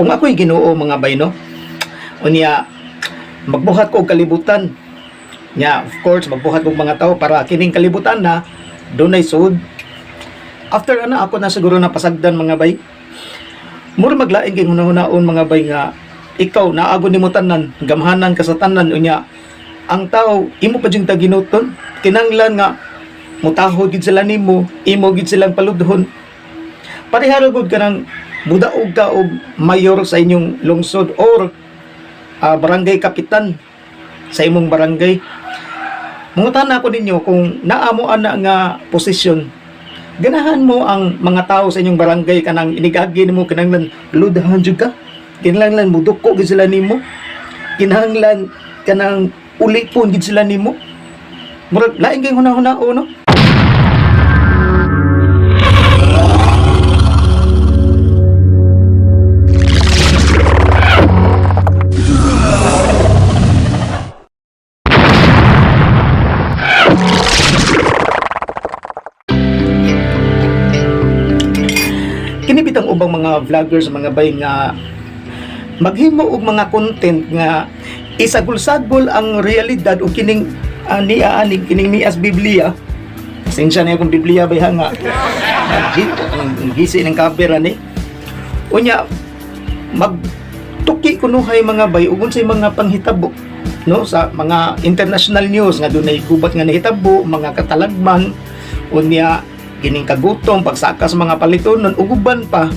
Kung ako'y Ginoo, mga bay, no, unya magbuhat ko og kalibutan. Nya, of course, magbuhat kog mga tao para kining kalibutan na dunay sud. After ana, ako na siguro na pasagdan, mga bay. Mura maglain kay hunahunahon, mga bay, nga ikaw naago nimo tanan, gamhanan ka sa tanan, unya ang tao imo pa jud taginuton, kinanglan nga mutahod gid sila nimo, imo gid silang paludhon. Pareha ra gud kanang mudaog ka og mayor sa inyong lungsod or barangay kapitan sa imong barangay. Mangutana ako ninyo, kung naa mo ana nga posisyon, ganahan mo ang mga tao sa inyong barangay kanang inigagi nimo kinahanglan ludahan jud ka, kinahanglan muduko gid sila nimo, kinahanglan kanang ulipon gid sila nimo? Murag lain kay hunahuna, no? Kini bitang ubang mga vloggers, mga bay, nga maghimo og mga content nga isagol-sagol ang realidad o kining niya aning kining nias Biblia. Pasensya na akong Biblia bay nga ang gisi ng camera ni. Unya magtuki kunuhay, mga bay, ug unsay mga panghitabo, no, sa mga international news nga dunay gubat nga nahitabo, mga katalagman, unya kining kagutom, pagsaka sa mga palitonon, ug uban pa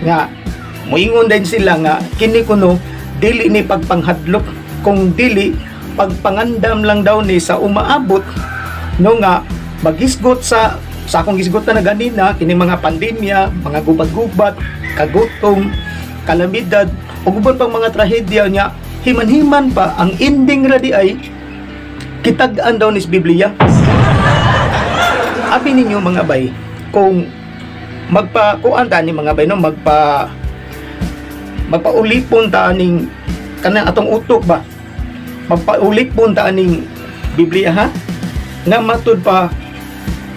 nga moingon din sila nga kini kuno dili ni pagpanghadlok kung dili pagpangandam lang daw ni sa umaabot, no, nga magisgot sa akong gisgutan na ganina, kini mga pandemya, mga gubat-gubat, kagutom, kalamidad ug uban pang mga trahedya nya himan-himan pa ang ending ra di ay kitag-an daw ni sa Biblia. Abi ninyo, mga bay, kung magpa kuan ta ni, mga bay, no, magpaulipon ta aning kanang atong utok ba, magpaulipon ta aning Biblia ha, nga matud pa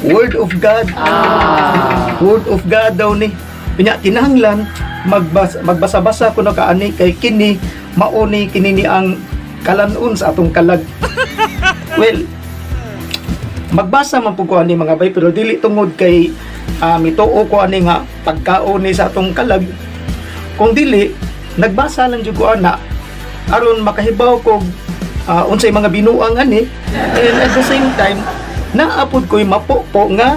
Word of God, Word of God daw ni. Unya kinahanglan magbasa-basa kuno ka ani kay kini mauni kini ni ang kalanon sa atong kalag. Well, magbasa man pud ko ani, mga bay, pero dili tungod kay mituo ko ani nga pagkaon ni sa atong kalag, kung dili nagbasa lang jud ko ana aron makahibaw ko unsay mga binuang ani, and at the same time naa pod ko'y mapupo nga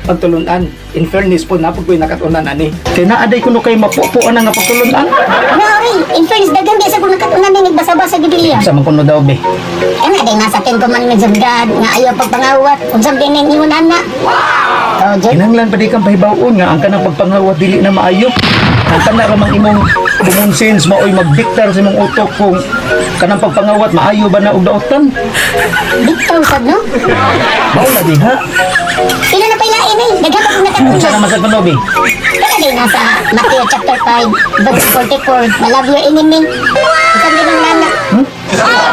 pagtulunan. In fairness po, naa pod ko'y nakatunan ani kay naa day kuno kay mapupo ana nga pagtulunan. No, oy, in fairness, daghan di sa kung nakatunan ni nagbasa-basa Biblia. Sa man kuno daw be? Kana day nasa Ten Commandments of God nga ayaw pagpangawat. Unsa din ning ingon ana? Oh, jud. Kinahanglan pa di kang pahibaw-on nga ang kanang pagpangawat dili na maayo. Ang kana ra mang imong common sense maoy magdiktar sa imong utok kung kanang pagpangawat maayo ba na og daotan. Bitaw sad, no? Mao na diha. Pila na pailain eh. Daghan pa kung Unsa nakatunan. naman sa kuno be? Kana day nasa Matthew chapter 5 verse 44. Love your enemy. Unsa din ning nana?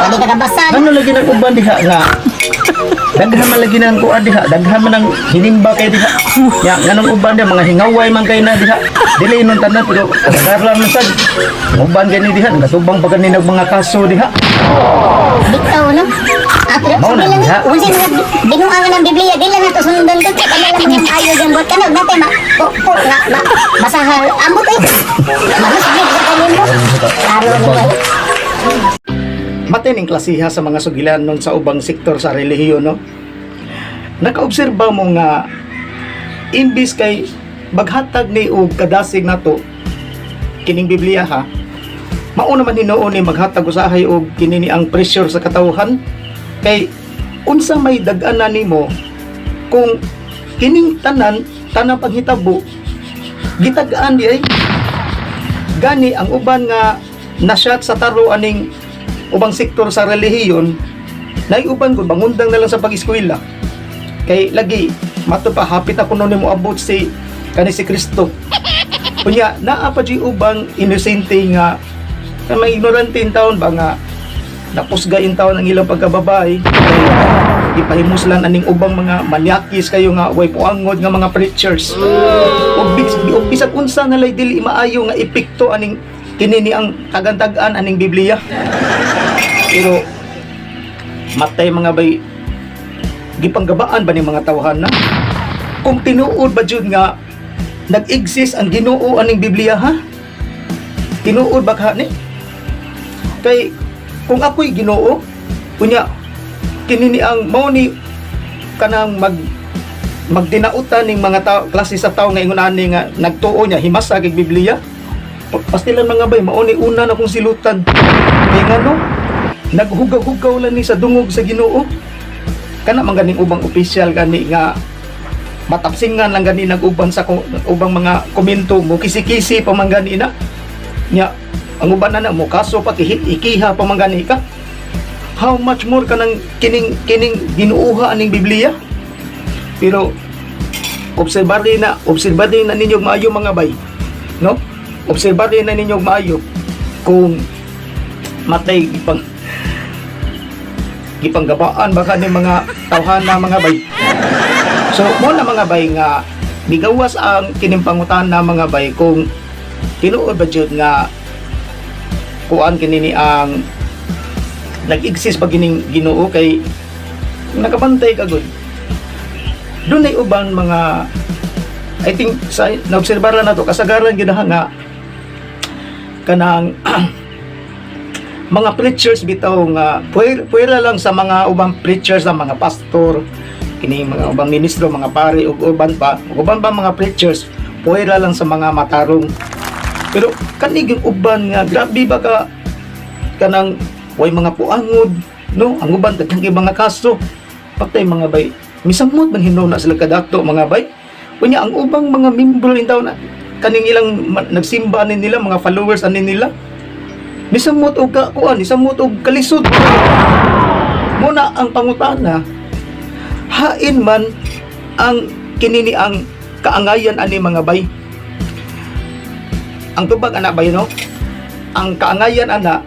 Wali ka kabasa, no? Ano lagi nang uban diha nga daghan man lagi nang kuan diha, daghan man ang hinimba kay diha. Ya, nganong uban diha mga hingaway man kay na diha. Dili inon tanan pero kasagaran man sad. Ang uban kay ni diha ngatubang pa kani mga kaso diha. Bitaw, no? Ah, pero Mao na sabi lang diha. eh, unsa mga binuangan ng Biblia, di lang nato sundan to. Kaya lang mga ayo dyan buhat kana natay ma po po nga ma basahan ambot eh. Mamusbig sa kanimo. Klaro ni mo. Matining klasiha sa mga sugilanon sa ubang sektor sa relihiyon, no? Nakaobserba mo nga imbis kay maghatag ni og kadasig nato kining Biblia ha, mao naman hinuon ni maghatag usahay og kini ni ang pressure sa katawhan, kay unsa may dag-ana nimo kung kining tanan tanang panghitabo gitag-an di ay? Gani ang uban nga nasyat sa taro aning ubang sektor sa relihiyon, nay uban ko bangundang na lang sa pag-eskwela kay lagi mato pa hapit ako noon mo abot si kani si Kristo. Unya naa pa di ubang inosente nga na may ignorante in taon ba nga napusga in taon ang ilang pagkababae kay Gipahimuslan aning ubang mga manyakis kayo nga way puangod nga mga preachers. Ug bisag unsa na lay dili maayo nga epekto aning kini ni ang tagantag-an aning Biblia. Pero matay, mga bay, gipanggabaan ba ni mga tawhan na? Kung tinuod ba jud nga nag-exist ang Ginoo aning Biblia, ha? Tinuod ba ka ni? Kay kung ako'y Ginoo, unya kini ni ang mao ni kanang magdinautan ning mga tao, klase sa tao nga ingon ani nga nagtuo niya himasa kay Biblia. Pastilan, mga bay, mao ni una na kong silutan. Kay ngano naghugaw-hugaw lang ni sa dungog sa Ginoo. Kana man ganing ubang opisyal gani nga matapsingan lang gani nag-uban sa ubang mga komento mo, kisi-kisi pa man gani na nya. Ang uban na mo kaso pa, ikiha pa man gani ka. How much more kanang kining ginuuha aning Biblia? Pero obserbari na ninyo maayo, mga bay, no? Obserbari na ninyo maayo kung matay gipanggabaan ba ni mga tawhana, mga bay. So mo na, mga bay, nga migawas ang kining pangutana, mga bay, kung tinuod ba jud nga kuan kini ni ang nag-exist ba kining Ginoo. Kay nakabantay ka gud, dunay uban mga, I think sa naobserbar na to, kasagaran gyud nga kanang mga preachers bitaw nga puwera lang sa mga ubang preachers, sa mga pastor kini, mga ubang ministro, mga pari ug uban pa, ug uban pa mga preachers, puwera lang sa mga matarong. Pero kanig yung uban nga grabe ba ka kanang way mga puangod, no? Ang uban daghang kay mga kaso. Patay, mga bay, misamot man hinuon na sila kadato, mga bay. Unya ang ubang mga membro intaw na kaning ilang nagsimba ani nila, mga followers ani nila, misamot og ka kuan, misamot og kalisod. Muna ang pangutana, hain man ang kinini ang kaangayan ani, mga bay? Ang tubag ana bay, no, ang kaangayan ana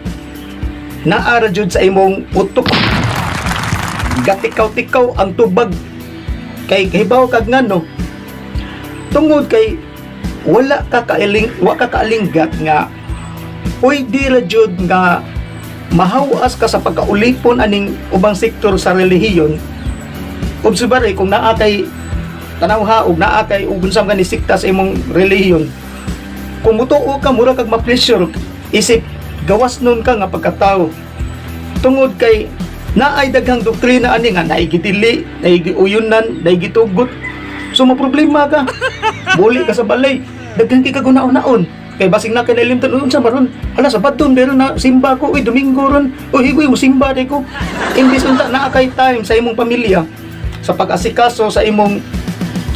naa ra jud sa imong utok. Gatikaw-tikaw ang tubag kay hibaw kag ngano. Tungod kay wala ka kailing, wa ka kaalinggat nga pwede ra jud nga mahawas ka sa pagkaulipon aning ubang sektor sa relihiyon. Obserbare kung naa kay tanawha og naa kay ug unsa man ni sikta sa imong relihiyon, kung mutuo ka, mura kag ma-pressure isip gawas nun ka nga pagkatao, tungod kay naay daghang doktrina ani nga naigidili, naigiuyunan, naigitugot. So maproblema ka, buli ka sa balay, daghan kay kaguna-unaon kay basing na kay nalimtan, "Uy, unsa maron? Hala, sa Badon meron na simba ko. Uy, Domingo ron. Uy, uy, mo simba day ko." Imbis unta naa kay time sa imong pamilya, sa pag-asikaso sa imong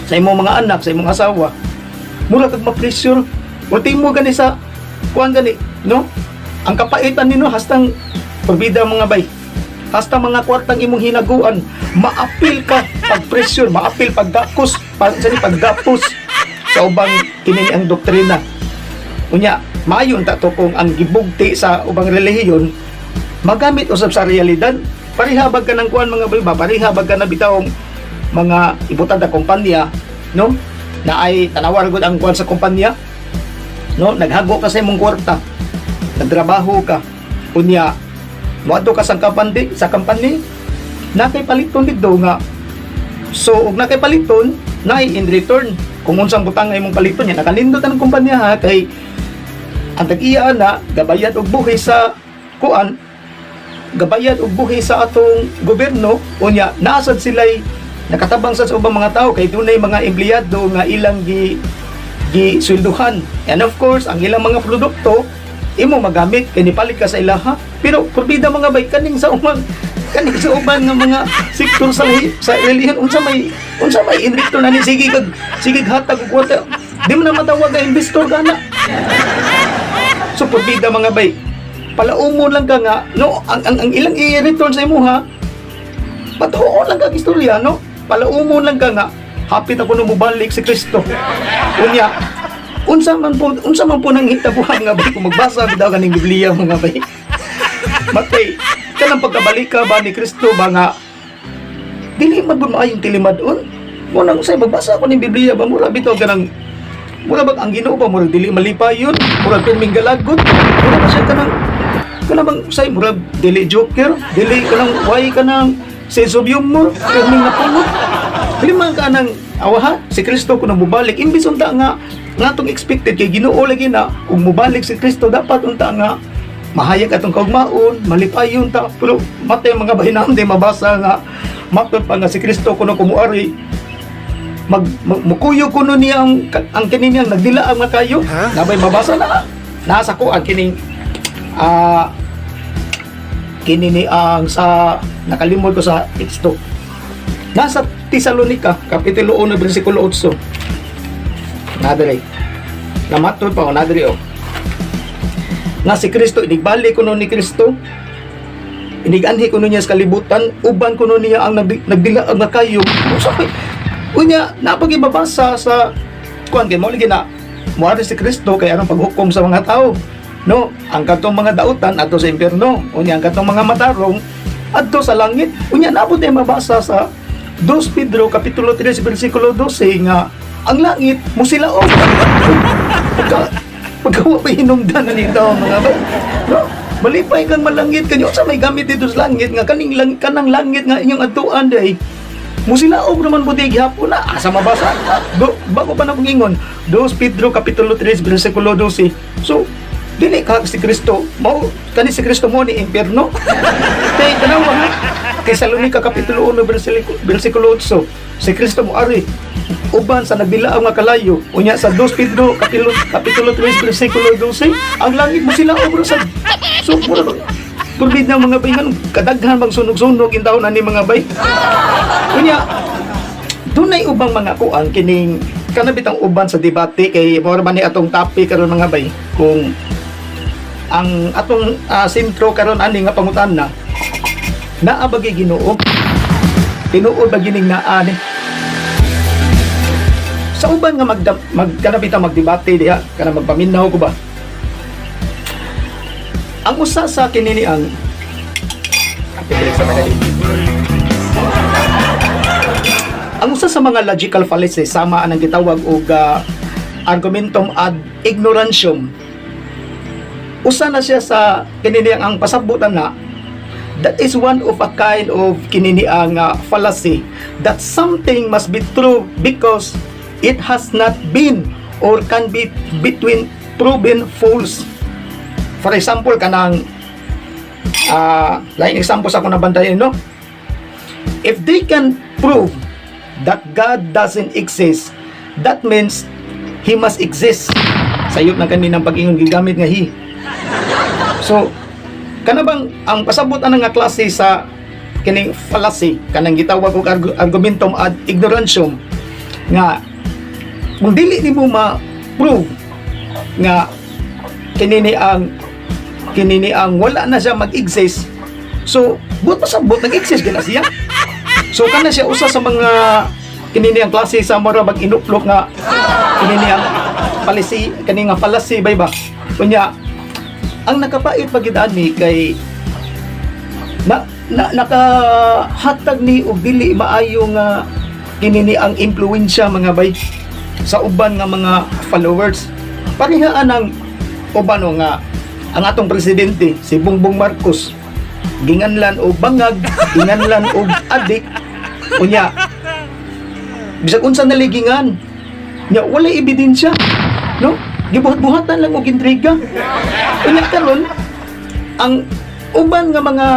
mga anak, sa imong asawa, mura kag ma-pressure. Ultimo gani sa kuan gani, no, ang kapaitan nino hastang pabida, mga bay, hasta mga kwartang imong hinaguan, maapil ka pag pressure, maapil pag gakos pag sa paggapos sa ubang kini ang doktrina. Unya maayon ta to kung ang gibugti sa ubang relihiyon magamit usab sa realidad. Pareha bag ka ng kuan, mga bay ba, pareha bag ka na bitawng mga ibutan ta kumpanya, no, na ay tanawar gud ang kuan sa kumpanya, no? Naghago ka sa imong kwarta, nagtrabaho ka, unya moadto ka sa company, na kay paliton didto nga. So ug na kay paliton naay in return kung unsang butang nga imong paliton niya. Nakanindot ang kumpanya ha, kay ang tag-iya na gabayad og buhi sa kuan, gabayad og buhi sa atong gobyerno. Unya naasad sila'y nakatabang sa ubang mga tao kay dunay mga empleyado nga ilang gi gi swelduhan, and of course ang ilang mga produkto imo magamit kay nipalit ka sa ilaha. Pero kurbida, mga bay, kaning sa uban nga mga sektor sa relihiyon, unsa may in return ani? Sige kag hatag og kwarta, di mo na matawag nga investor ka na. So purbida, mga bay, palaumon lang ka nga, no, ang ilang i-return sa imo ha, patuon lang kag istorya, no? Palaumon lang ka nga hapit ako no mobalik si Kristo. Unya unsa man po nang hitabuhan nga bay kung magbasa bitaw kaning Biblia, mga bay? Matay kanang pagkabalik ka ba ni Kristo ba nga Dili man gud maayong tilimad-on. Mo nang say magbasa ako ning Biblia ba, mura bitaw kanang mura bag ang Ginoo ba, murag dili malipayon, murag pirming galagot, mura ba siya kanang kanang bang say murag dili joker, dili kanang way kanang sense of humor, pirming napulot. Dili man ka nang awaha si Kristo kung mubalik, imbis unta nga ngatong expected kay Ginoo lagi na ug mubalik si Kristo, dapat unta nga mahayag atong kaugmaon, malipayon ta. Pero matay, mga bahinam, di mabasa nga matod pa nga si Kristo kuno kumuari mag mukuyo kuno niya ang kini niyang nagdilaang nga kayo. Nabay mabasa na nasa ko ang kining kini ni ang sa nakalimot ko sa teksto. Nasa Tesalonica kapitulo 1 bersikulo 8 na diri, namatod pa ko na diri oh, nga si Kristo inigbalik kuno ni Kristo, iniganhi kuno niya sa kalibutan, uban kuno niya ang nagdilaang nga kayo. Usa unya napag ibabasa sa kuan kay mao lagi na muari si Kristo kay anong paghukom sa mga tao, no? Ang katong mga dautan adto sa impyerno, unya ang katong mga matarong adto sa langit. Unya naabot ay mabasa sa 2 Pedro kapitulo 3 bersikulo 12 nga ang langit musilaok. Pagka wa pa hinungdan na nito, mga bay, no? Malipay kang malangit kanyo sa may gamit dito sa langit nga kaning lang, kanang langit nga inyong adtuan day musilaok naman buti gihapon na. Asa mabasa? Do, bago pa na kong ingon, 2 Pedro kapitulo 3 bersikulo 12. So dili ka si Kristo mao kani si Kristo mo ni impierno kay tanawa ha, kay Salonika kapitulo 1 bersikulo 8, si Kristo mo ari uban sa nagbilaang nga kalayo. Unya sa 2 Pedro kapitulo 3 bersikulo 12, ang langit mo sila obra sa. So mura ba turbid na, mga bay, kadaghan bang sunog-sunog in taon ani, mga bay? Unya dunay ubang mga kuan kining kanabitang uban sa debate kay mao man ni atong topic karon, mga bay, kung ang atong sentro karon ani nga pangutana, naa ba gyud Ginoo? Tinuod ba gining naa ni? Sa uban nga mag kanabitang magdebate diha kana, magpaminaw ko ba, ang usa sa kinini ang sa mga ang usa sa mga logical fallacies sama anang gitawag og argumentum ad ignorantium, usa na siya sa kinini ang pasabutan na that is one of a kind of kinini ang fallacy that something must be true because it has not been or can be between proven false. For example, kanang like example sa akong nabantayan, no, if they can prove that God doesn't exist, that means He must exist. Sayop ng kaninang pag-ingon, gigamit nga "he." So kana bang ang pasabot ana nga klase sa kining fallacy kanang gitawag og argumentum ad ignorantium nga kung dili nimo ma-prove nga kinini ang wala na siya mag-exist, so buot pasabot nag-exist gina siya. So kana siya usa sa mga kinini ang klase sa mura bag inuplok nga kinini ang palisi kani nga fallacy bay ba. Unya ang nakapait pagid ani kay na nakahatag ni og dili maayo nga kinini ang impluwensya, mga bay, sa uban nga mga followers. Parehaan ang uban, no, nga ang atong presidente si Bongbong Marcos ginganlan og bangag, ginganlan og adik. Unya bisag unsa naligingan nya, walay ebidensya, no? Gibuhat-buhatan lang og intriga. Unya karon ang uban nga mga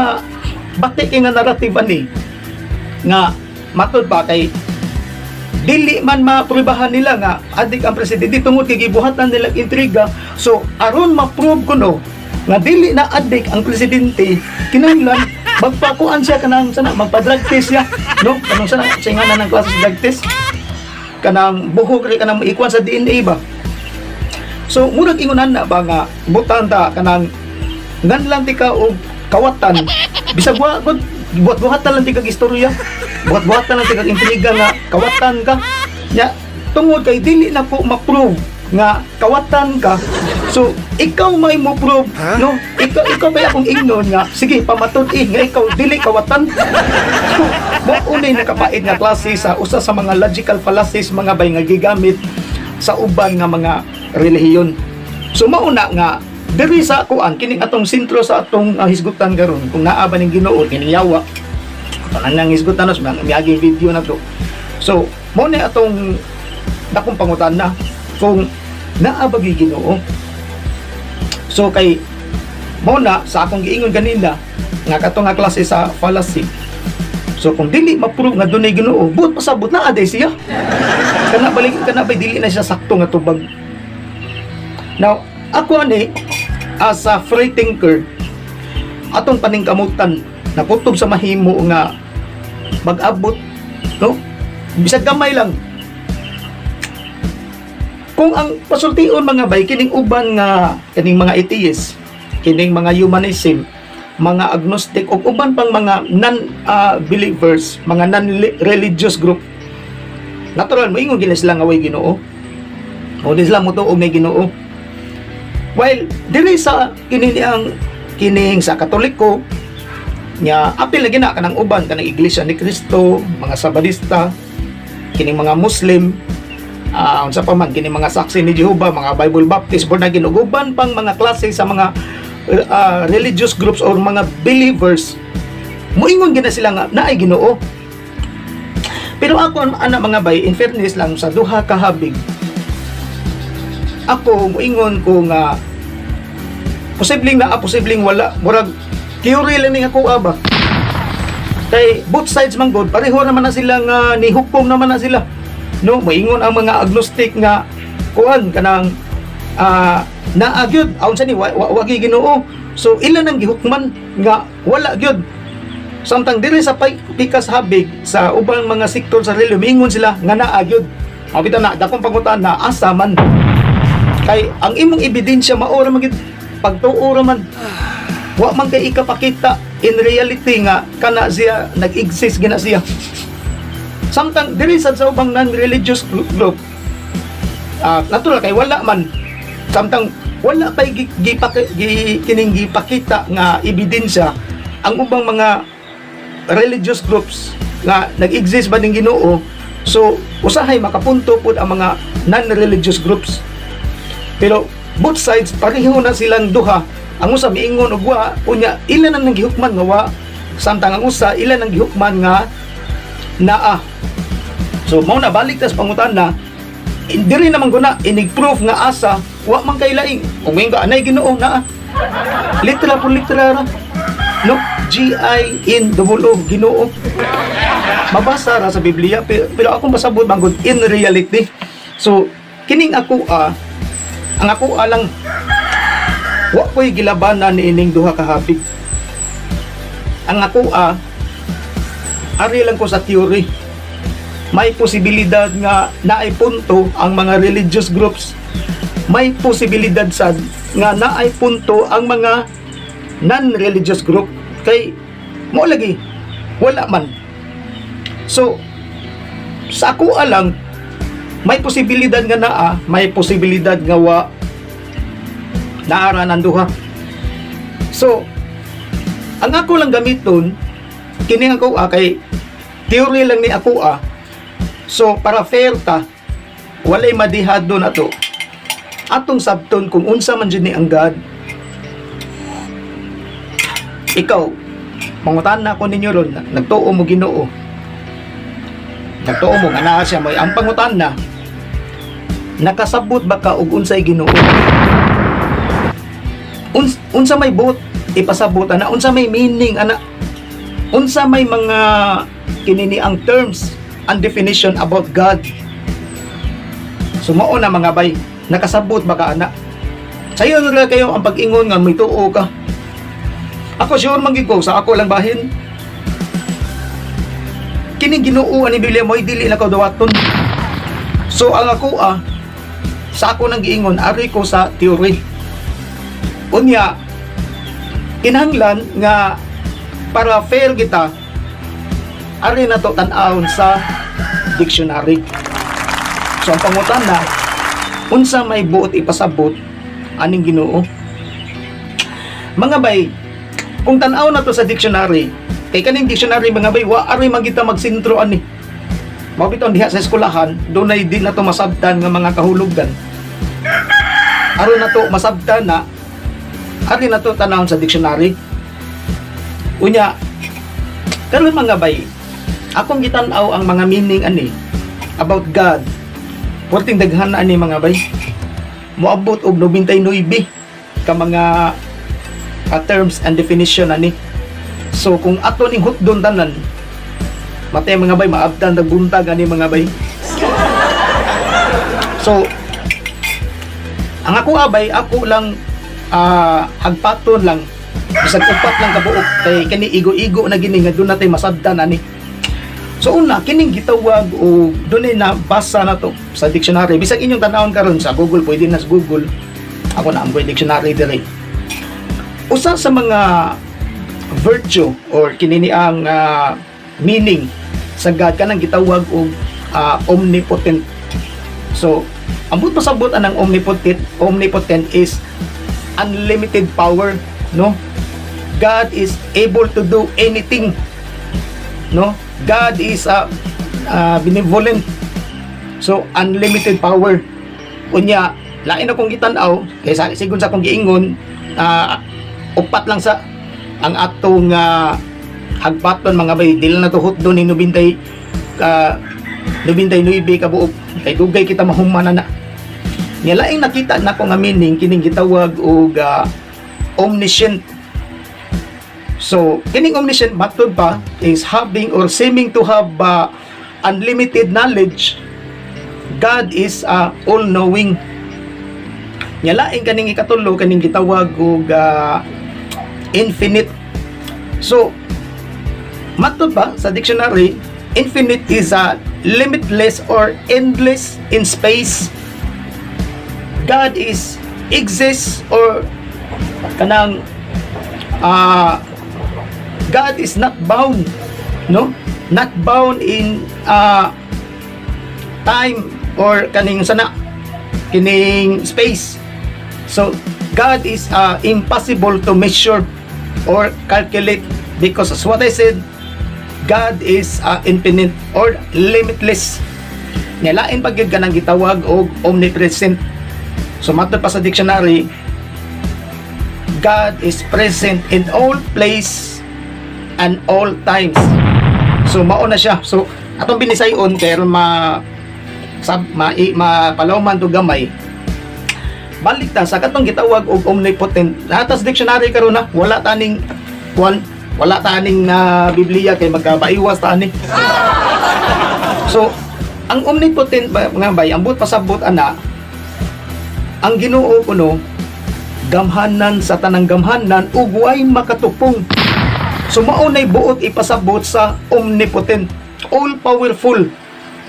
bati kay nga narrative ani nga matod pa kay dili man maprubahan nila nga adik ang presidente tungod kay gibuhatan nila og intriga. So aron ma-prove kuno nga dili na adik ang presidente, kinahanglan magpakuan siya kanang sana magpa-drug test siya, no? Kanang sana sa ngalan ng klase sa drug test, kanang buhok ri kanang ikuan sa DNA ba. So murag ingonan na ba nga butan ta kanang nganlan ti ka og kawatan bisag wa gud, buhat-buhatan lang ti kag istorya, buhat-buhatan lang ti kag intriga nga kawatan ka. Nya tungod kay dili na po ma-prove nga kawatan ka. So, ikaw may mo prove, no? Ikaw ba akong ingnon nga, sige, pamatud-i nga ikaw dili kawatan. So, mao unay nakapait nga klase sa usa sa mga logical fallacies, mga bay, nga gigamit sa uban nga mga relihiyon. So mauna nga diri sa kuan kining atong sentro sa atong hisgutan karon kung naa ba ning Ginoo kining yawa. Tanan nang hisgutan nos mga miagi video na to. So mao na atong dakong pangutana kung naa ba gyud Ginoo. So kay mao na sa akong giingon ganina nga kato nga klase sa fallacy. So kung dili ma-prove nga dunay Ginoo, buot pasabot naa day siya. Kana balik kana bay dili na siya sakto nga tubag. Now, ako ani as a free thinker, atong paningkamutan na kutob sa mahimo nga mag-abot, no, bisag gamay lang kung ang pasultion, mga bay, kining uban nga kining mga atheist, kining mga humanism, mga agnostic ug uban pang mga non believers, mga non-religious group, natural moingon gina sila nga way Ginoo o di sila motuo may Ginoo, while diri sa kini ang kining sa Katoliko nya apil lagi na kanang uban, kanang Iglesia ni Cristo, mga Sabadista, kining mga Muslim, unsa pa man, kining mga Saksi ni Jehova, mga Bible Baptist, born again ug uban pang mga klase sa mga religious groups or mga believers, moingon gina sila nga naay Ginoo. Pero ako ana, mga bay, in fairness lang sa duha ka habig, ako moingon ko nga posibleng naa, posibleng wala. Murag theory lang ning ako ba, kay both sides man gud pareho naman na sila nga nihukom naman na sila, no? Moingon ang mga agnostic nga kuan kanang naa gyud, aun sa ni wagi Ginoo. So ila nang gihukman nga wala gyud, samtang diri sa pikas habig sa ubang mga sektor sa relihiyon, miingon sila nga naa gyud. Ang bitaw na dakong pangutan na asa man, kay ang imong ebidensya mao ra man gyud pagtuo ra man, wa man kay ikapakita in reality nga kana siya nag-exist gina siya. Samtang diri sad sa ubang non-religious group, natural kay wala man, samtang wala pay kining gipakita nga ebidensya ang ubang mga religious groups nga nag-exist ba ning Ginoo. So usahay makapunto pud ang mga non-religious groups, pero both sides pareho na silang duha. Ang usa miingon og wa, unya ila nang gihukman nga wa, samtang ang usa ila nang gihukman nga naa. So mao na balik tas pangutana, diri naman guna inig proof nga asa, wa man kay laing. Kung moingon ka anay Ginoo, naa, literal po, literal ra, no? G I N double O, Ginoo, mabasa ra sa Biblia. Pero akong pasabot man gud in reality. So kining ako ang ako lang, wa ko'y gilabanan ni ining duha ka habig. Ang ako ari lang ko sa theory. May posibilidad nga naay punto ang mga religious groups, may posibilidad sad nga naay punto ang mga non-religious group, kay mo lagi wala man. So sa ako lang, may posibilidad nga naa, may posibilidad nga wa, naara ng duha. So ang ako lang gamiton kini ako kay theory lang ni ako. So para fair ta, walay madihado na to, atong sabton kung unsa man jud ni ang God. Ikaw, mangutan na ako ninyo ron, nagtuo mo Ginoo, nagtuo mo nga naa siya mo, ang pangutan na, nakasabot ba ka og unsay Ginoo? Unsa may buot ipasabot ana? Unsa may meaning ana? Unsa may mga kinini ang terms and definition about God? So mao na, mga bay, nakasabot ba ka ana? Sayo na kayo ang pag-ingon nga may tuo ka. Ako sure man gid ko sa ako lang bahin, kining Ginoo ani Biblia mo'y dili na ko dawaton. So ang ako sa ako nang giingon, ari ko sa theory. Unya kinahanglan nga para fair kita, ari na to tan-awon sa dictionary. So ang pangutana, unsa may buot ipasabot aning Ginoo. Mga bay, kung tan-aw na to sa dictionary, kay kaning dictionary, mga bay, wa ari magita magsintro ani. Mao bitaw diha sa eskwelahan, dunay di na to masabtan nga mga kahulugan. Aron na to masabtan na, ari na to tanawon sa dictionary. Unya, karon, mga bay, akong gitan-aw ang mga meaning ani about God. Perting daghan na ani, mga bay. Moabot og 99 ka mga terms and definition ani. So kung ato ning hutdon tanan, matay, mga bay, maabtan tag buntag ani, mga bay. So ang ako abay, ako lang hagpaton lang bisag upat lang kabuok kay kani igo-igo na gini nga doon natay masabtan ani. So una, kining gitawag o dunay na basa na to sa dictionary. Bisag inyong tanawon karon sa Google, pwede na sa Google. Ako na ang dictionary dire. Usa sa mga virtue or kini ni ang meaning sa God kanang gitawag og omnipotent. So, ang buot pasabot anang omnipotent, omnipotent is unlimited power, no? God is able to do anything. No? God is benevolent. So, unlimited power. Unya, lain akong gitan-aw kay sa sigon sa akong giingon, upat lang sa ang atong hagpaton, mga bay, dili na to hutdon ni nobintay ka 99 ka buok kay dugay kita mahuman na na. Nya laing nakita nako nga meaning, kining gitawag og omniscient. So, kining omniscient, matud pa, is having or seeming to have unlimited knowledge. God is all-knowing. Nya laing kaning ikatulo, kaning gitawag og infinite. So, matud pa sa dictionary, infinite is limitless or endless in space. God is exists or kanang God is not bound, no? Not bound in time or kaning sana kining space. So God is impossible to measure or calculate because, as what I said, God is infinite or limitless. Nya lain pa gyud kanang gitawag og omnipresent. So matod pa sa dictionary, God is present in all place and all times. So mao na siya. So atong binisayon kay aron ma sab ma, mapalawman to gamay. Balik ta sa katong gitawag og omnipotent. Lahat sa dictionary karon na wala taning kuan, wala taning na Biblia kay magkabaiwas ta ani. So ang omnipotent ba, mga bay, ang buot pasabot ana, ang Ginoo kuno gamhanan sa tanang gamhanan ug way makatupong. So mao nay buot ipasabot sa omnipotent, all powerful.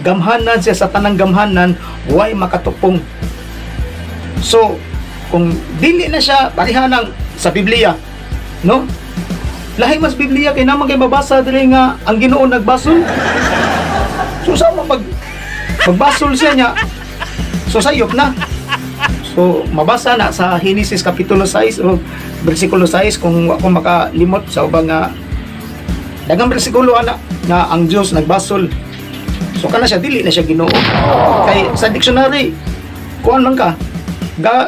Gamhanan siya sa tanang gamhanan, way makatupong. So kung dili na siya parihanang sa Biblia, no? Lahi mas Biblia kay naman kay mabasa diri nga ang Ginoo nagbasol. So sama magbasol siya niya. So sayop na. So mabasa na sa Genesis kapitulo 6 o bersikulo 6 kung ako makalimot sa ubang nga daghang bersikulo ana nga ang Dios nagbasol. So kana siya, dili na siya Ginoo. Kay sa dictionary, kuan man ka.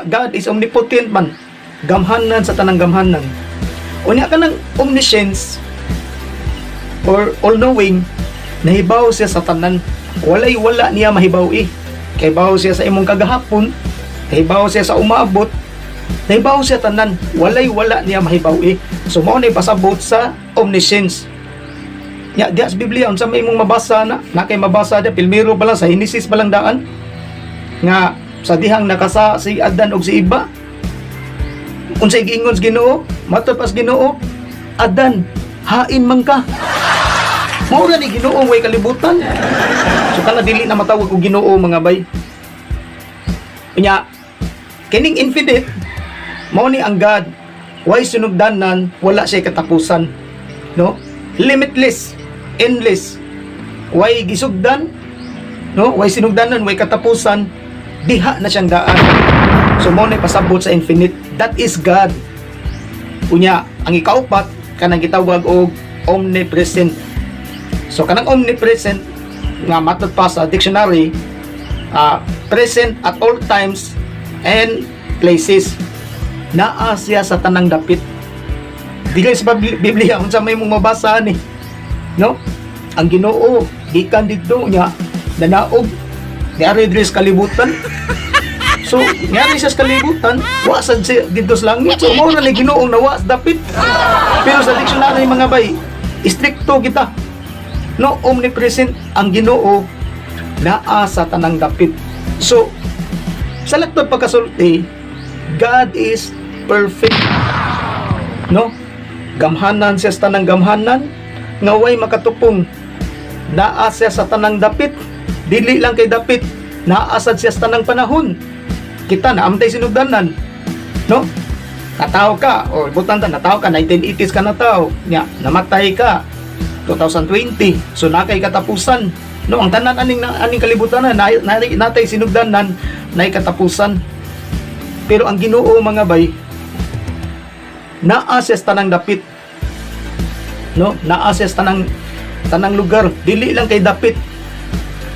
God is omnipotent man. Gamhanan sa tanang gamhanan. Unya kanang omniscience or all-knowing, nahibaw siya sa tanan. Walay wala niya mahibaw eh. Kay baw siya sa imong kagahapon, nahibaw siya sa umaabot, nahibaw siya tanan. Walay wala niya mahibaw eh. So mao na pasabot sa omniscience. Nya diha sa Biblia, unsa may imong mabasa na? Na kay mabasa dia pilmiro pa lang sa Genesis pa lang daan nga sa dihang nakasa si Adan ug si Eva. Unsay giingon sa Ginoo? Matod pa sa Ginoo, "Adan, hain man ka." Mao ra ni Ginoo way kalibutan. So kana dili na matawag og Ginoo, mga bay. Unya kining infinite, mao ni ang God way sinugdanan, wala siya katapusan, no? Limitless, endless, way gisugdan, no? Way sinugdanan, way katapusan, diha na siyang daan. So mao na pasabot sa infinite. That is God. Unya, ang ikaupat, kanang gitawag og omnipresent. So kanang omnipresent nga matod pa sa dictionary, present at all times and places. Naa siya sa tanang dapit. Dili sa Biblia unsa may mong mabasa ni, no? Ang Ginoo gikan didto nya nanaog niari diri sa kalibutan. So, niari siya sa kalibutan, wa sad siya didto sa langit. So, mao na ni Ginoo nawa sa dapit. Pero sa dictionary, mga bay, istrikto kita. No, omnipresent ang Ginoo, naa sa tanang dapit. So, sa laktod pagkasulti, God is perfect. No? Gamhanan siya sa tanang gamhanan, nga way makatupong. Naa siya sa tanang dapit, dili lang kay dapit, naa sad siya sa tanang panahon. Kita naa man tay sinugdanan. No? Natawo ka, or butan ta, natawo ka, 1980s ka natawo, nya, namatay ka, 2020, so naa kay katapusan. No, ang tanan aning kalibutan na, natay sinugdanan, naay katapusan. Pero ang Ginoo, mga bay, naa siya sa tanang dapit. No, naa siya sa tanang tanang lugar, dili lang kay dapit.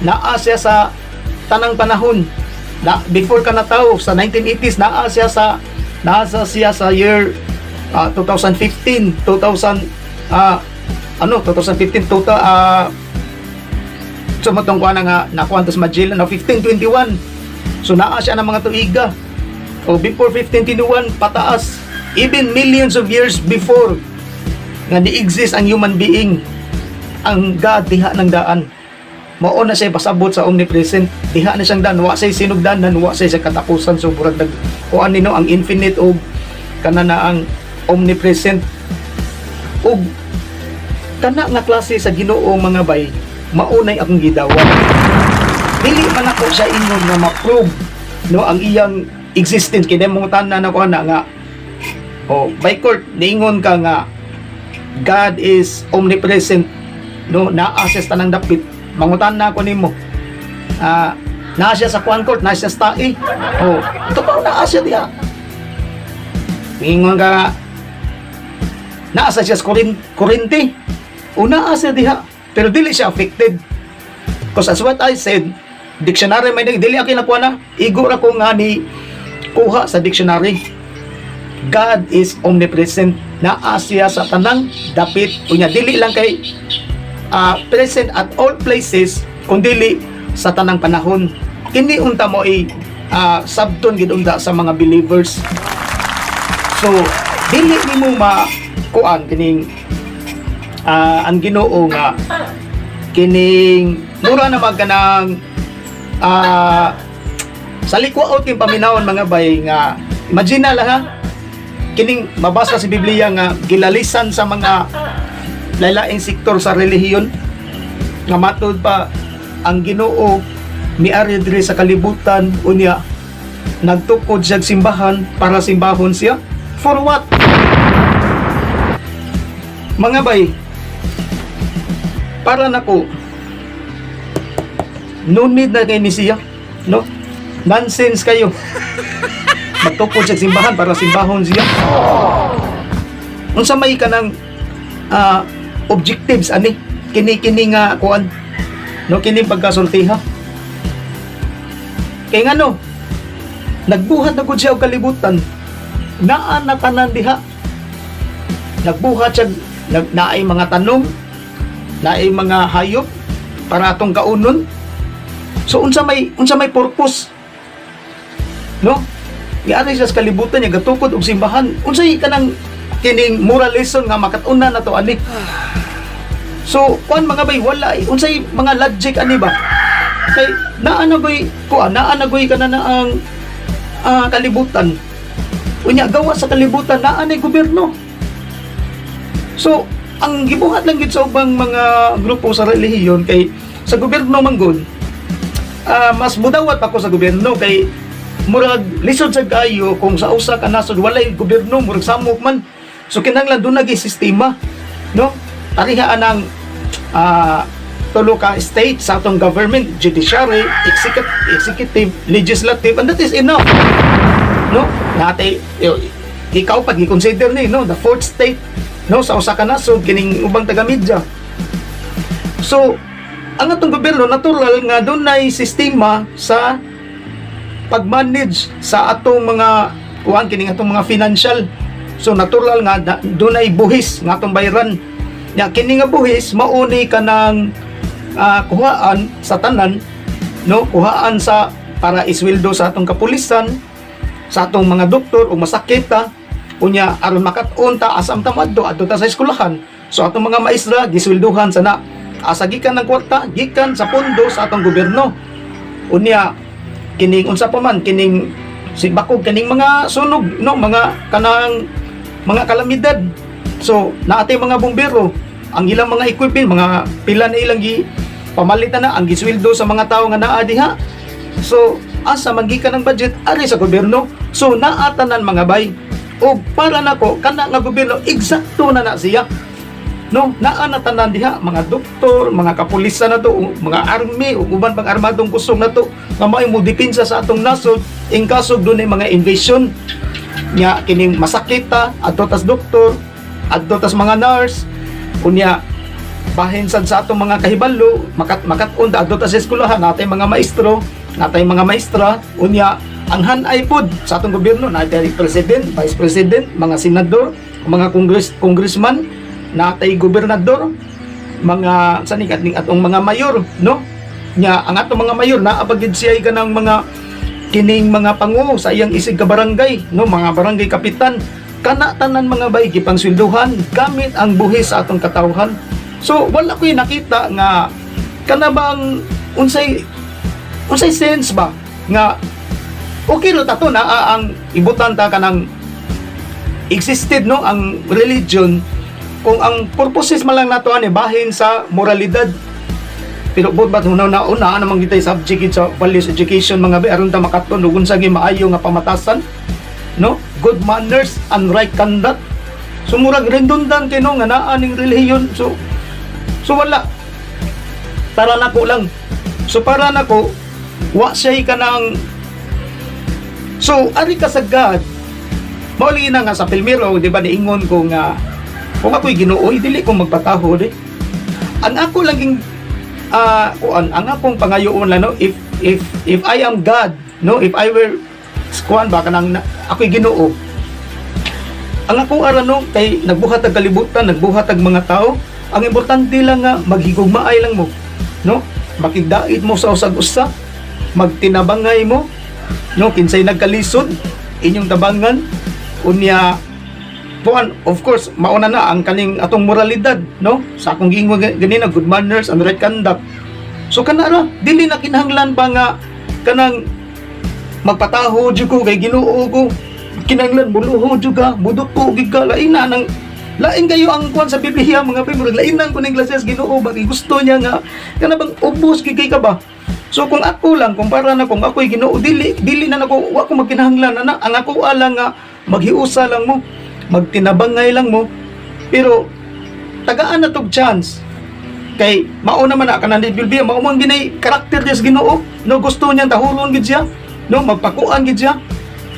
Naa siya sa tanang panahon. Na before ka natawo sa 1980s, naa siya sa year 2015, 2000 ano 2015 total so matong kuha na nga nakuha sa Magellan na 1521. So naa siya ng mga tuiga o before 1521 pataas, even millions of years before nga ni-exist ang human being, ang God diha ng daan. Mao na siya pasabot sa omnipresent. Diha na siyang daan, wa siya sinugdanan, wa siya sa katapusan. So murag nag kuan nino ang infinite og kana na ang omnipresent. Ug kana nga klase sa Ginoo, mga bay, maunay akong gidawat. Dili man ako siya ingon nga ma-prove, no, ang iyang existence, kay mong tanan ako ana nga, oh, by court niingon ka nga God is omnipresent, no, naa siya sa tanang dapit. Mangutan na ako nimo, naa siya sa kuan court, naa siya sa tae? Oh, totoo, naa siya diha. Niingon ka nga naa siya sa kurente, o naa siya diha, pero dili siya affected. Because as what I said, dictionary may dili ako nakuha na, igo ra ko nga ni kuha sa dictionary. God is omnipresent. Naa siya sa tanang dapit. Unya dili lang kay present at all places, kundili sa tanang panahon. Kini unta mo ay sabton gid unta sa mga believers. So dili nimo ma kuan kining ang Ginoo nga kining mura na magkanang sa likwaot king paminawon, mga bay, nga imagine na lang ha, kining mabasa sa Biblia nga gilalisan sa mga lailaing sektor sa relihiyon nga matud pa ang Ginoo miari diri sa kalibutan, unya nagtukod siya og simbahan para simbahon siya. For what, mga bay? Para nako, no need na kay ni siya, no? Nonsense kayo magtukod siya simbahan para simbahon siya. Unsa may kanang objectives ani kini kini nga kuan, no, kini pagkasultiha? Kay ngano nagbuhat na gud siya og kalibutan, naa na tanan diha. Nagbuhat siya, naay mga tanom, naay mga hayop para atong kaunon. So unsa may purpose, no? Giari siya sa kalibutan niya, gatukod og simbahan. Unsay kanang kining moral lesson nga makat-unan na to ani? So kuan, mga bay, wala eh. Unsay mga logic ani ba? Kay naa na goy kuan, naa na goy kana na ang kalibutan. Unya gawa sa kalibutan, naa nay gobyerno. So ang gibuhat lang gid sa ubang mga grupo sa relihiyon, kay sa gobyerno man gud, mas mudawat pa ko sa gobyerno kay murag lisod sa kayo kung sa usa ka nasod walay gobyerno, murag samok man. So kinahanglan doon nagi sistema, no? Pareha anang tulo ka state sa atong government: judiciary, executive, legislative, and that is enough. no? Natay ikaw pag i-consider ni, no, the fourth state, no, sa usa ka nasod kining ubang taga-media. So ang atong gobyerno, natural nga dunay sistema sa pag-manage sa atong mga kuan, kining atong mga financial. So natural nga dunay buhis nga atong bayaran. Nya kini nga buhis mauni kanang kuhaan sa tanan, no, kuhaan sa para isweldo sa atong kapulisan, sa atong mga doktor o masakit ta. Unya aron makat-on ta, asam ta moadto, adto ta sa eskwelahan. So atong mga maestra gisweldohan sana. Asa gikan ng kwarta? Gikan sa pondo sa atong gobyerno. Unya kining unsa pa man, kining si bakog, kining mga sunog, no, mga kanang mga kalamidad. So naatay mga bumbero, ang ilang mga equipment, mga pila na ilang gi pamalitan na, ang gisweldo sa mga tawo nga naa diha. So asa man gikan ang budget? Ari sa gobyerno. So naa tanan, mga bay. O para nako, kana nga gobyerno eksakto na na siya, no? Naa na tanan diha, mga doktor, mga kapulisan na to, mga army ug uban pang armadong kusog na to nga mao'y mo depensa sa atong nasod in kaso dunay mga invasion. Nya kining masakit ta, adto tas doktor, adto tas mga nurse. Unya bahin sad sa atong mga kahibalo, makat-on ta, adto ta sa eskwelahan, natay mga maestro, natay mga maestra. Unya ang hanay pod sa atong gobyerno, natay president, vice president, mga senador, mga congressman, natay gobernador, mga sa ni ning atong mga mayor, no? Nya ang atong mga mayor naa pa gid siya kanang mga kining mga pangu sa iyang isig ka barangay, no, mga barangay kapitan. Kana tanan, mga bay, gipangswelduhan gamit ang buhis sa atong katawhan. So wala ko'y nakita nga kana bang unsay sense ba nga okay ra ta to naa ang ibutan ta kanang existed, no, ang religion, kung ang purposes man lang nato ani bahin sa moralidad. Pero but ba una na una namang gitay subject gid sa values education, mga bay, aron ta makaton ug unsa gyud maayo nga pamatasan, no, good manners and right conduct. So murag redundant kay, no, nga naa ning relihiyon. So wala, para nako lang. So para nako, wa siya kanang. So ari ka sa God, mao lagi na nga sa Pilmiro, di ba, niingon ko nga kung ako'y Ginoo, dili ko magpatahod eh. Ang ako laging kuan, ang akong pangayoon lang, no, if I am God, no, if I were kuan ba, kanang ako'y Ginoo, ang ako ara, no, kay nagbuhat ang kalibutan, nagbuhat ang mga tao, ang importante lang nga maghigugmaay lang mo, no, makigdait mo sa usag usa, magtinabangay mo, no, kinsay nagkalisod inyong tabangan. Unya puan, of course, mauna na ang kaning atong moralidad, no, sa akong giingon ganina, good manners and right conduct. So kana ra, dili na kinahanglan pa nga kanang magpataho jud ko kay Ginoo ko, kinahanglan muluho jud ka, muduko gid ka. Lain na nang lain kayo ang kuan sa Biblia, mga pre. Murag lainan ko ning klase sa Ginoo ba, kay gusto niya nga kana bang ubos gid kay ka ba. So kung ako lang, kung para na kung ako'y Ginoo, dili dili na nako, wa ko magkinahanglan na. Ang ako lang nga maghiusa lang mo, magtinabangay lang mo. Pero tagaan na tog chance kay mao naman na kanang Biblia, mao man ginay karakter niya sa Ginoo, no? Gusto niya tahuron gid siya, no, magpakuan gid siya.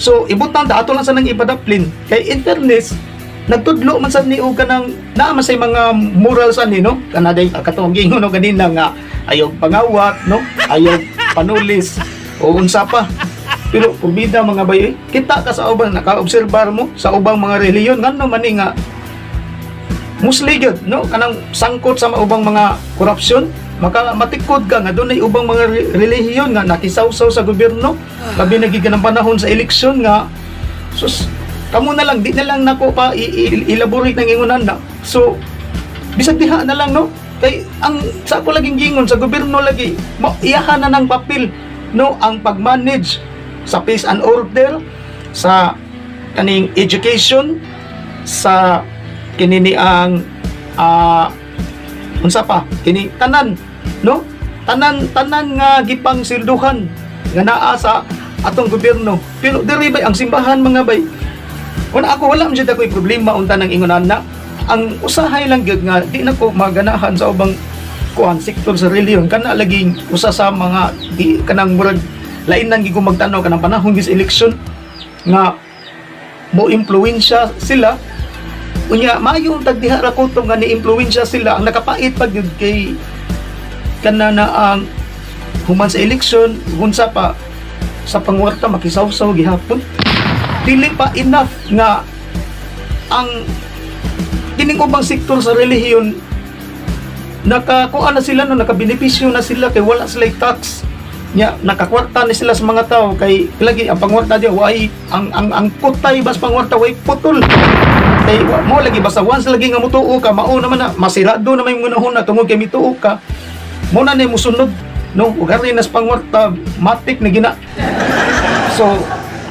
So ibutan ta ato lang sa nang ipadaplin kay in fairness nagtudlo man sad ni og kanang naa man say mga moral sa ni, no, kana day katong giingon, no, ganina nga ayaw pangawat, no, ayaw panulis o unsa pa. Pero purbida, mga bayo eh, kita ka sa uban, naka-obserbar mo sa ubang mga relihiyon, ngano man ni nga Muslim gyud, no, kanang sangkot sa ubang mga korupsyon. Maka matikod ka nga dunay ubang mga relihiyon nga nakisawsaw sa gobyerno, labi na gid ng panahon sa eleksyon nga sus, kamo na lang, di na lang nako pa elaborate ng ingonan na. So bisag diha na lang, no, kay ang sa ako laging gingon sa gobyerno lagi mo, iyahan na ng papel, no, ang pag-manage sa peace and order, sa kaning education, sa kinini ang unsa pa kini tanan, no, tanan tanan nga gipang silduhan nga naa sa atong gobyerno. Pero diri bay, ang simbahan, mga bay, una ako wala man jud ako'y problema unta ng ingonan na. Ang usahay lang gyud nga di na ko maganahan sa ubang kuan sektor sa relihiyon, kana laging usa sa mga di kanang murag lain nang gid ko magtan-aw kanang panahon gis eleksyon. nga mo impluwensya sila. Unya maayong tagdiha ra kutob nga ni-impluwensya sila. Ang nakapait pag yun kay kana na ang human sa eleksyon, unsa pa sa pangwarta, makisawsaw gihapon. Dili pa enough nga ang kining ubang sektor sa relihiyon nakakuha na sila, no, nakabenepisyo na sila kay wala sila tax nya, nakakwarta ni sila sa mga tao kay lagi ang pangwarta di way ang kutay bas pangwarta way putol kay mo lagi basta once lagi nga mutuo ka, mao naman na masirado na may mga na tungod kay mituo ka mo na ni musunod, no, ug ari nas pangwarta, matik na gina. So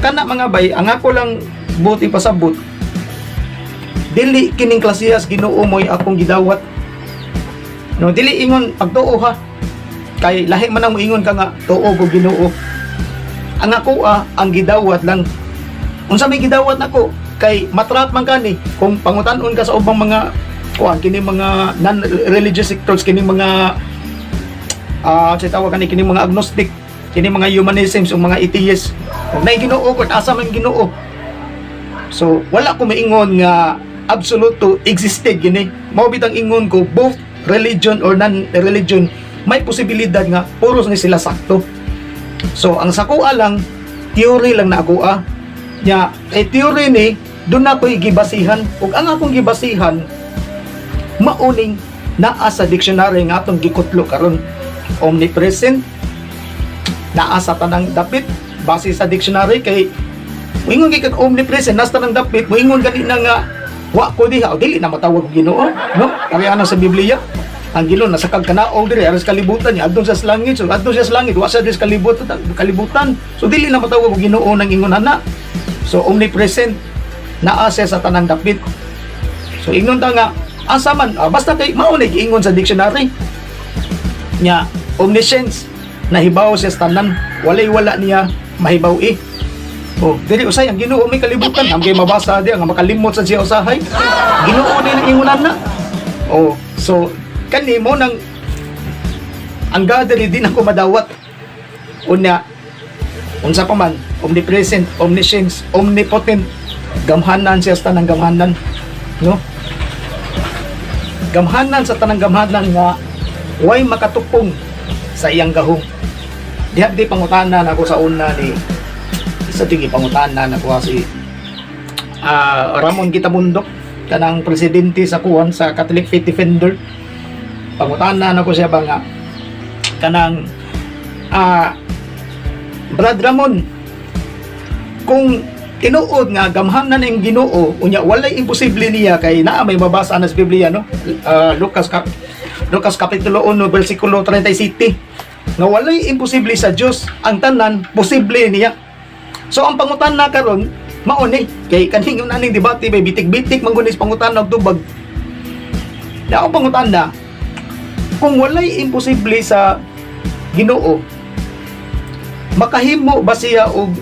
kana, mga bay, ang ako lang buot ipasabot, dili kining klasiyas Ginoo mo'y akong gidawat, no. Dili ingon pagtuo ha, kay lahi man ang moingon ka nga tuo ko Ginoo. Ang ako ang gidawat lang, unsa may gidawat nako, kay matrap man kani kung pangutan-on ka sa ubang mga kuan, kini mga non-religious sectors, kini mga sa tawag kani, kini mga agnostic, kini mga humanisms o mga atheists, kung nay Ginoo, kung asa man Ginoo. So wala ko maingon nga absoluto existed gini. Mao bitang ingon ko, both religion or non-religion, may posibilidad nga puros ni sila sakto. So ang sakoa lang, theory lang na ako nya, kay theory ni doon na ko'y gibasihan, ug ang akong gibasihan mauning naa sa dictionary nga atong gikutlo karon. Omnipresent, naa sa tanang dapit base sa dictionary, kay moingon kay kag omnipresent nasa tanang dapit, moingon gani na nga wa ko diha o dili na matawag og Ginoo, no? Kaya sa Biblia ang Ginoo nasa kag kanaog diri aras kalibutan niya adto sa langit. So adto siya sa langit, wa siya diri sa kalibutan, so dili na matawag og Ginoo nang ingon ana. So omnipresent, naa siya sa tanang dapit. So ingon ta nga asa man, basta kay mao na giingon sa dictionary nya. Omniscience, nahibaw siya sa tanan, walay wala niya mahibaw eh. Oh, dili usay ang Ginoo may kalibutan, ang kay mabasa di ang makalimot sa siya usahay. Ginoo ni nang ingonan na. Oh, so kani mo nang ang God dili din ako madawat. Unya unsa pa man, omnipresent, omniscience, omnipotent, gamhanan siya sa tanang gamhanan, no? Gamhanan sa tanang gamhanan nga way makatupong sa iyang gahom. Diha di pangutana nako sa una ni isa di pangutana nako si Ramon Gitamundok, kanang presidente sa kuan, sa Catholic Faith Defender. Pangutana nako siya ba nga kanang Brad Ramon, kung tinuod nga gamhanan ang Ginoo unya walay imposible niya, kay naa may mabasa na sa Biblia, no, Lucas kapitulo 1 bersikulo 37 nga walay imposible sa Dios, ang tanan posible niya. So ang pangutana karon mao ni, kay kaning aning debate may bitik-bitik man gud ni sa pangutana og tubag na. Ang pangutana, kung walay imposible sa Ginoo, makahimo ba siya og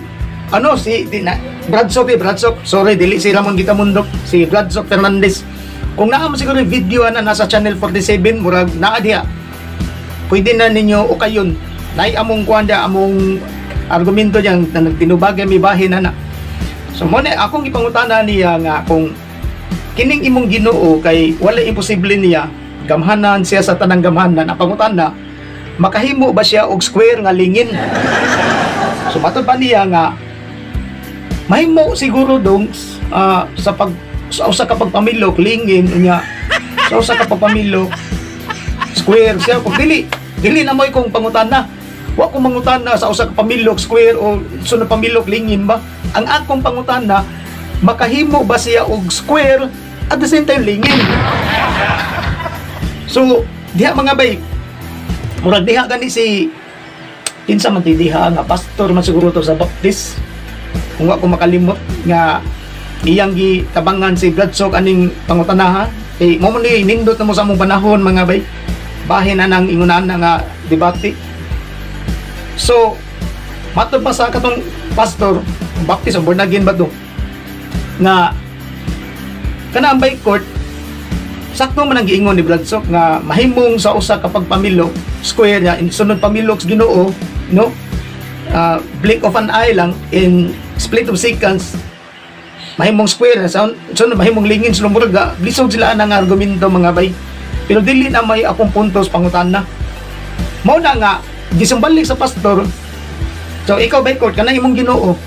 ano? Si di na Brad Soc, eh, Brad Soc, sorry, dili si Ramon Gitamundok, si Brad Soc Fernandez. Kung naa mo siguro yung video na nasa channel 47, murag naa diha, pwede na ninyo o kayon nay among kuan dia, among argumento diyan na nagtinubagay mi bahin na na. So mo na akong ipangutana niya nga kung kining imong Ginoo kay wala imposible niya, gamhanan siya sa tanang gamhanan, ang pangutana, makahimo ba siya og square nga lingin? So matod pa niya nga mahimo siguro dong sa pag sa usa ka pagpamilok lingin, unya sa usa ka pagpamilok square siya. Kung dili dili na mo'y kung pangutana, wa ko mangutana sa usa ka pamilok square o sunod pamilok lingin ba. Ang akong pangutana, makahimo ba siya og square at the same time lingin? So diha, mga bay, murag diha gani si kinsa man ti diha nga pastor man siguro to sa Baptist, kung wa ko makalimot, nga iyang gitabangan si Bradsock aning pangutanaha, kay mo man ni nindot na mo sa among panahon, mga bay, bahin na nang ingunan na nga debate. So matod pa sa katong pastor Baptist o born again ba to nga kana ang by court, sakto man ang giingon ni Bradsock nga mahimong sa usa ka pagpamilok square niya, sunod pamilok sa Ginoo, no. Blink of an eye lang, in split of seconds, mahimong square sa so mahimong lingin. So murag lisod sila ang argumento, mga bay, pero dili na may akong puntos pangutana. Mao na nga gisumbalik sa pastor. So ikaw by court, kanang imong Ginoo,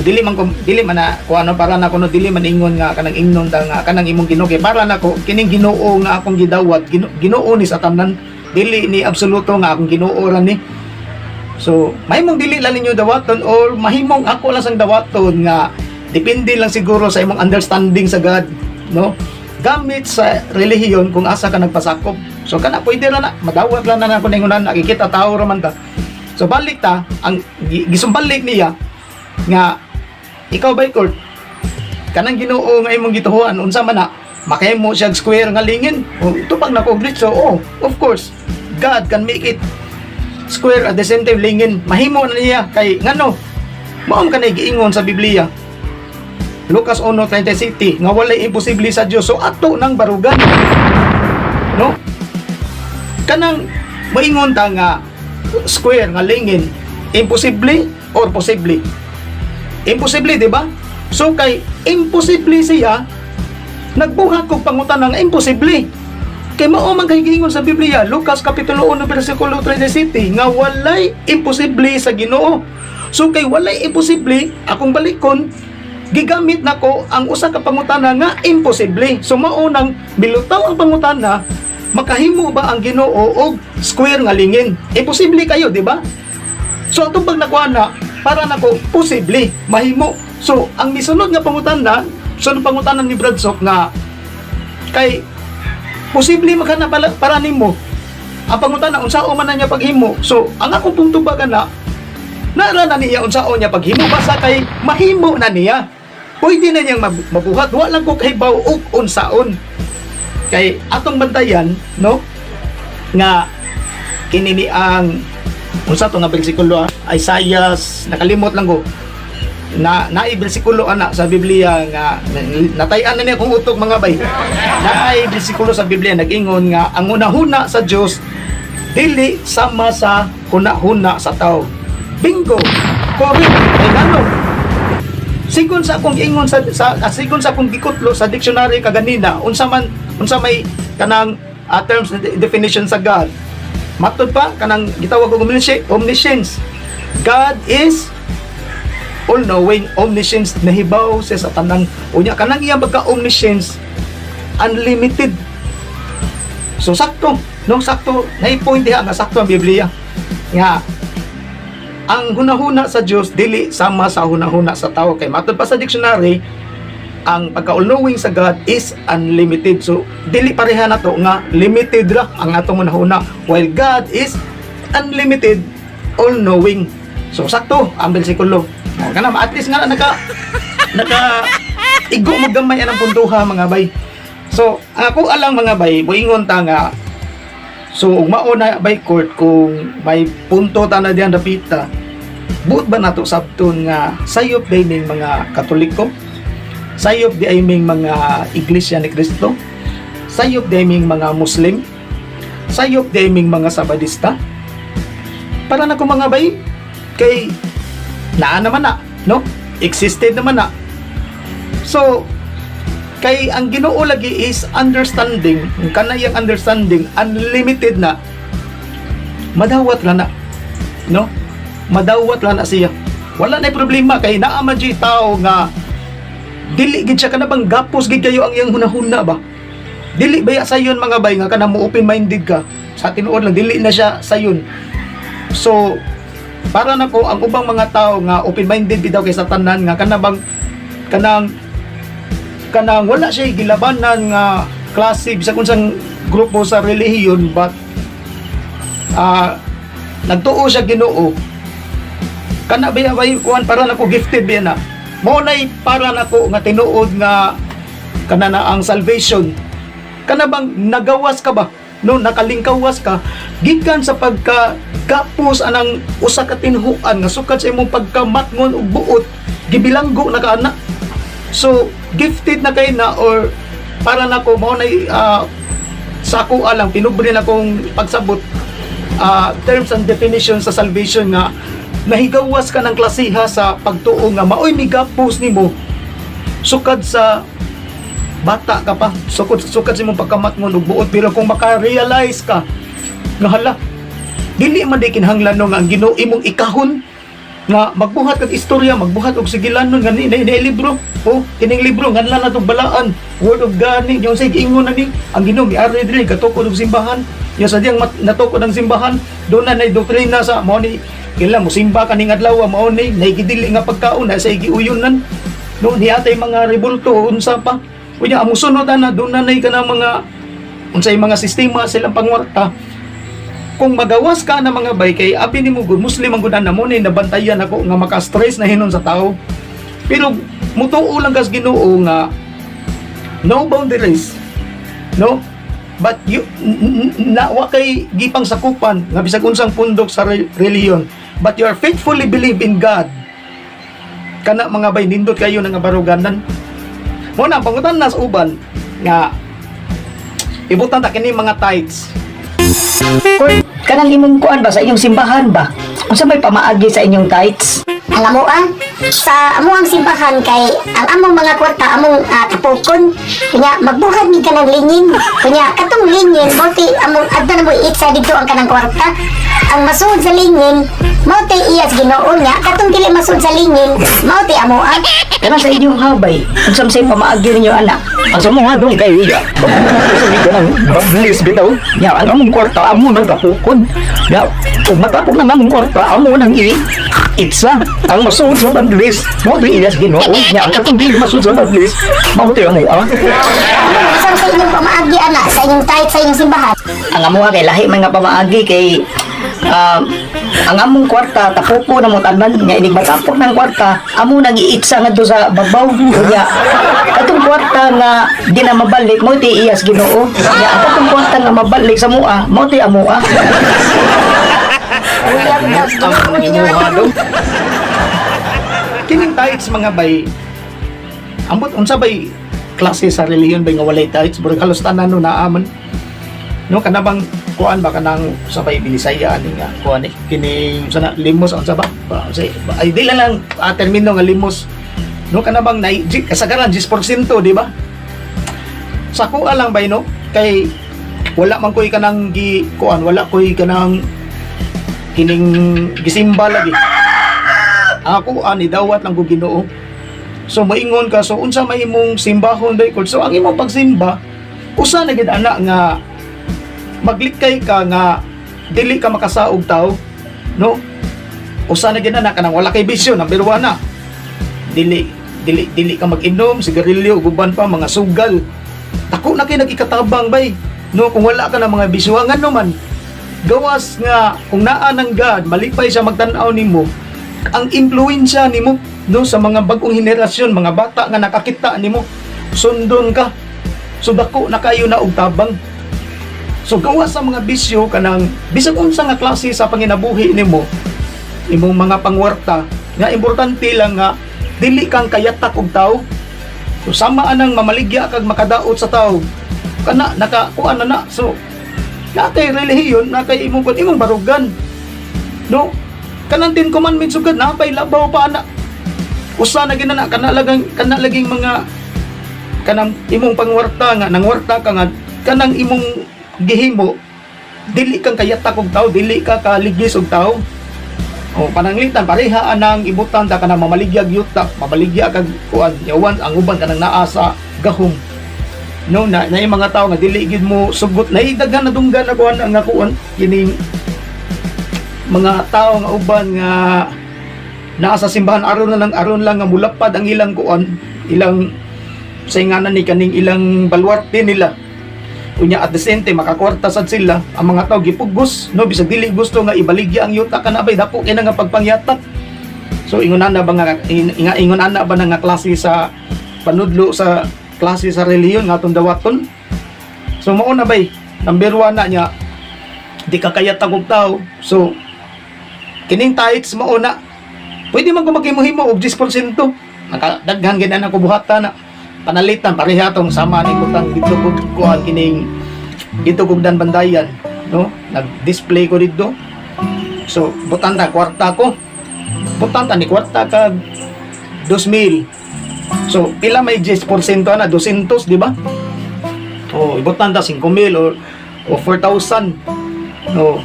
dili man ko, dili man na kuan ano, para na kuno dili man ingon nga kanang ingnon ta nga kanang imong Ginoo, kay para nako kining Ginoo nga akong gidawat, Ginoo ni sa tanan, dili ni absoluto nga akong Ginoo ra ni. So mahimong dili lang ninyo dawaton or mahimong ako lang sang dawaton, nga depende lang siguro sa imong understanding sa God, no, gamit sa relihiyon kung asa ka nagpasakop. So kana pwede ra na madawat lang na nako ningunan, nakikita tao ra man ta. So balik ta ang gisumbalik niya nga ikaw by court, kanang Ginoo nga imong gituhuan, unsa man na makahimo siya og square nga lingin? O tupang nako, so oh, of course God can make it square at the same time lingin. Mahimo na niya kay ngano mao man kanay giingon sa Biblia, Lucas 1:37, nga walay imposible sa Dios. So ato nang barugan, no, kanang moingon ta nga square nga lingin, imposible or posible? Imposible, di ba? So kay imposible siya, nagbuhat kog pangutana nga imposible. Kay mao man kay giingon sa Biblia, Lucas kapitulo 1 bersikulo 37, nga walay imposible sa Ginoo. So kay walay imposible, akong balikon, gigamit nako ang usa ka pangutana nga imposible. So mao nang milutaw ang pangutana, makahimo ba ang Ginoo og square nga lingin? Imposible kayo, di ba? So atong pag nakuha na, para nako posible, mahimo. So ang misunod nga pangutana, sunod pangutana ni Brad Sok nga kay posible man kana pala, para nimo. Ang pangutana, unsaon man na niya paghimo? So ang akong punto ba kana naara na niya unsaon niya paghimo, basta kay mahimo na niya. Pwede na niyang mabuhat. Wa lang ko kahibaw og unsaon. Kay atong bantayan, no, nga kini ni ang unsa to nga bersikulo, ah? Isaiah, nakalimot lang ko na naay bersikulo ana sa Biblia nga natayan na niya kung utok, mga bay. Naay bersikulo sa Biblia nag-ingon nga ang hunahuna sa Dios dili sama sa hunahuna sa tao. Bingo, correct. Kay ngano, sigon sa akong giingon sa sigon sa akong gikutlo sa dictionary kaganina, unsa man, unsa may kanang terms and definition sa God, matud pa kanang gitawag og omniscience. God is all-knowing, omniscience, nahibaw siya sa tanan. Unya kanang iyang pagka omniscience, unlimited. So sakto, no, sakto, nai-point diha nga sakto ang Biblia. Nga ang hunahuna sa Dios dili sama sa hunahuna sa tao, kay matud pa sa dictionary, ang pagka-all-knowing sa God is unlimited. So dili pareha na to nga limited ra ang atong hunahuna while God is unlimited, all-knowing. So sakto ang bersikulo. O, kana at least nga naka igo mo gamay anang puntuha, mga bay. So ang ako alang, mga bay, moingon ta nga so ug mao na by court, kung may punto ta na diyan dapita, buot ba nato sabton nga sayop day ning mga Katoliko, sayop di ay ming mga Iglesia ni Cristo, sayop di ay ming mga Muslim, sayop di ay ming mga Sabadista? Para na ko, mga bay, kay naa naman na, no, existed naman na. So kay ang Ginoo lagi is understanding, ang kanayang understanding unlimited na, madawat lang na, no, madawat lang na siya, wala na problema, kay naa man jud tao nga dili gid siya kana bang gapos gid kayo ang iyang hunahuna ba. Dili ba ya sayon, mga bay, nga kana mo open minded ka? Sa tinuod lang, dili na siya sayon. So para nako ang ubang mga tao nga open minded bitaw kay sa tanan, nga kana bang kanang wala siya gilabanan nga klase bisag unsang grupo sa relihiyon, but nagtuo siya Ginoo, kana ba bay kuan, para nako gifted ba na mo nay, para nako nga tinuod nga kana na ang salvation, kana bang nagawas ka ba, no, nakalingkawas ka gikan sa pagka gapos anang usa ka tinhuan nga sukad sa imong pagkamatngon ug buot gibilanggo na ka ana. So gifted na kay na or para nako mao nay sa ako alang pinubre na kong pagsabot, terms and definition sa salvation nga Nahigawas ka ng klasiha sa pagtuo nga maoy migapos nimo sukad sa bata ka pa, sukad sukad sa imong pagkamatngon ug buot. Pero kung maka-realize ka nga, hala, dili man di kinahanglan, no, nga ang Ginoo imong ikahon nga magbuhat kag istorya, magbuhat og sigilanon nga ni libro, oh, kining libro nganlan natong balaan, word of God ni yung say giingon na ni ang Ginoo miari diri katukod og simbahan. Yung sa diyang natukod ang simbahan, doon na nay doktrina sa mao ni kila musimba kaning adlaw, mao ni naigidili nga pagkaon na sa igiuyunan, no, niatay mga rebulto, unsa pa. Unya ang musunod ana, doon na nay kanang mga unsay mga sistema silang pangwarta. Kung magawas ka na, mga bay, kay abi nimo gud Muslim ang gud na mo ni nabantayan ako nga maka-stress na hinon sa tao. Pero mutuo lang kas Ginoo nga no boundaries, no, but you na wa kay gipang sakupan nga bisag unsang pundok sa relihiyon, but you are faithfully believe in God. Kana, mga bay, nindot kayo nga baruganan mo na. Pangutan na sa uban nga ibutan ta kini mga tithes. Kurt, kanang imong kuan ba sa inyong simbahan ba? Unsa may pamaagi sa inyong tithes? Ang amoa sa amuang simbahan kay ang among mga kwarta among tapukon. Kunya magbuhat mi kanang lingin. Kunya katong lingin mao ti among adto na mo iitsa didto ang kanang kwarta. Ang masuod sa lingin mao ti iya sa Ginoo nya katong dili masuod sa lingin mao ti amoa. Kanang sa inyong habay, unsa may pamaagi ninyo ana? Ang sa mga dong kay iya. Sa mi kanang bablis bitaw. Ya, ang among kwarta amo nang tapukon. Ya, ug matapok nang among kwarta amo nang i itsa ang masuod sa bablis. Mao to iyas Ginoo. Ya, ang katong dili masuod sa bablis, mao to ang ah. Unsa sa inyong pamaagi ana sa inyong tithe sa inyong simbahan? Ang amoa kay lahi man nga pamaagi kay ang among kwarta tapuko na mo tanan nga inig matapok ng kwarta amo nang iitsa ngadto sa babaw. Unya katong kwarta nga di na mabalik mo ti iyas Ginoo. Nya ang katong kwarta nga mabalik sa mua mao ti amoa. Uya bitaw sa Ginoo Ang ninyo imuha ana. do. Kining tithes, mga bay, ambot unsa bay klase sa relihiyon bay nga walay tithes? Murag halos tanan, no, naaman, no. Kana bang kuan ba, kanang sa bay Binisaya ani nga kuan eh kining sana limos, unsa ba, ay di lang lang termino nga limos, no? Kana bang nai kasagaran 10%, di ba? Sa kuha lang bay, no, kay wala man koy kanang gi kuan, wala koy kanang kining gisimba lagi. Ako ani dawat lang ko Ginoo. So maingon ka, so unsa may imong simbahon day? So ang imong pagsimba usa na gid ana nga maglikay ka nga dili ka makasaog tao, no? Usa na gid ana kanang wala kay bisyo, number one na dili dili dili ka mag-inom sigarilyo ug uban pa mga sugal. Dako na kay nagikatabang bay, no, kung wala ka na mga bisyo. Ngano man, gawas nga kung naa ng God, malipay siya magtan-aw nimo, ang impluwensya nimo, no, sa mga bagong henerasyon, mga bata nga nakakita nimo, sundon ka. So dako na kayo na og tabang. So gawas sa mga bisyo, kanang bisag unsa nga klase sa panginabuhi nimo, imong mga pangwarta, nga importante lang nga dili kang kayatak og tao. So sama anang mamaligya kag makadaot sa tao, kana naka kuan na na. So na kay relihiyon na kay imong kuan, imong barugan, no? Kanang Ten Commandments sugad napay labaw pa ana. Usa na ginana kana lagang kana laging mga kanang imong pangwarta nga nangwarta ka nga kanang imong gihimo dili kang kayatak og tao, dili ka kaligis og tao. O pananglitan pareha anang ibutan ta kanang mamaligyag yuta, mamaligya kag kuan, yawan ang uban kanang naa sa gahom, no, na na mga tao nga dili gid mo sugot na daghan na dunggan na kuan ang kuan kining mga tao nga uban nga naa sa simbahan aron na lang, aron lang nga mulapad ang ilang kuan, ilang sa inganan ni kaning ilang baluarte nila. Unya at the same time makakwarta sad sila. Ang mga tao gipugos, no, bisag dili gusto nga ibaligya ang yuta, kana bay dako kay na nga pagpangyatak. So ingon ana ba nga ingon ana ba na nga klase sa panudlo, sa klase sa relihiyon nga atong dawaton? So mao na bay, number one na niya, di ka kayatag og tao. So kining tithes mao na pwede man ko maghimo-himo og 10%, nakadaghan gid ana ko buhatan na. Panalitan pareha tong sama ni butang dito kog kuan kining dito kog Dan Bandayan, no, nag-display ko dito. So butan ta kwarta ko. Butang ta ni kwarta kag 2,000. So, pila may 10% na? 200, di ba? O, ibutang ta 5,000 o 4,000. O,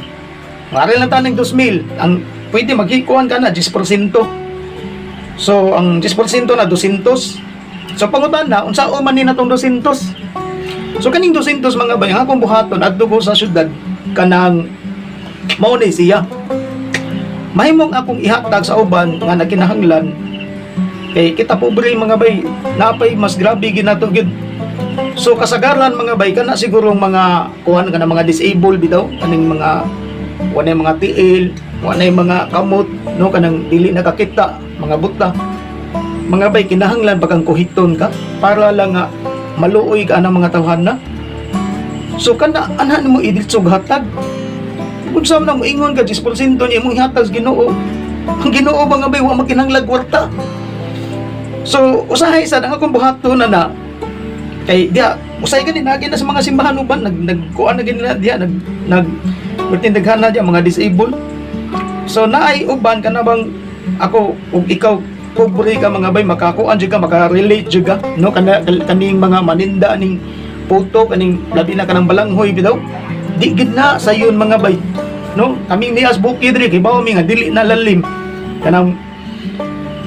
mari lang ta ng 2,000. Ang pwede maghikuan ka na 10%. So, ang 10% na 200. So, pangutan na, unsa o man ni na tong 200? So, kaning 200, mga bay, ang akong buhaton, adto ko sa syudad, kanang mao ni siya. Mahimong akong ihatag sa uban nga nagkinahanglan kay kita pobre, mga bay, napay mas grabe ginato gid. So kasagaran, mga bay, kana siguro mga kuan kana mga disabled bitaw, kaning mga walay mga tiil, walay mga kamot, no, kanang dili nakakita, mga buta. Mga bay, kinahanglan bagang kuhiton ka para lang nga maluoy ka ang mga tawhan na. So kana ana nimo idiltsog hatag. Kung sa man mo ingon ka 10% niya imong ihatag sa Ginoo. Ang Ginoo, mga bay, wa makinahanglan kwarta. So usahay sad ang akong buhaton na na kay diha usahay gani nagi na sa mga simbahan uban nag nagkuan na gini na diha nag nag daghan na diha mga disabled. So naay uban kana bang ako ug ikaw pobre ka, mga bay, makakuan jud ka, maka-relate jud ka, no, kana kaning mga maninda ning puto, kaning labi na kanang balanghoy bitaw, di gid na sayon, mga bay, no? Kaming nias bukid diri, kibaw mi nga dili na lalim kanang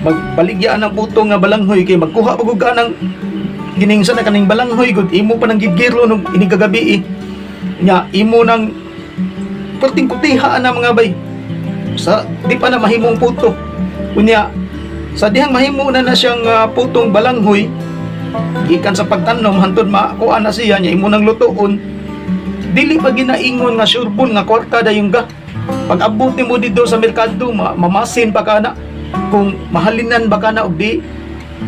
magbaligya ng puto nga balanghoy kay magkuha pa gud ka ng gining sa na kaning balanghoy gud, imo pa nang gigiro nung inig kagabi eh. Nya imo nang perting kutiha na, mga bay, sa di pa na mahimong puto. Unya sa dihang mahimo na na siyang putong balanghoy gikan sa pagtanom hantod makuha na siya, nya imo nang lutuon, dili pa ginaingon nga sureball nga kwarta dayon ka. Pag abot nimo didto sa merkado, mamasin pa ka na kung mahalinan ba ka na og di.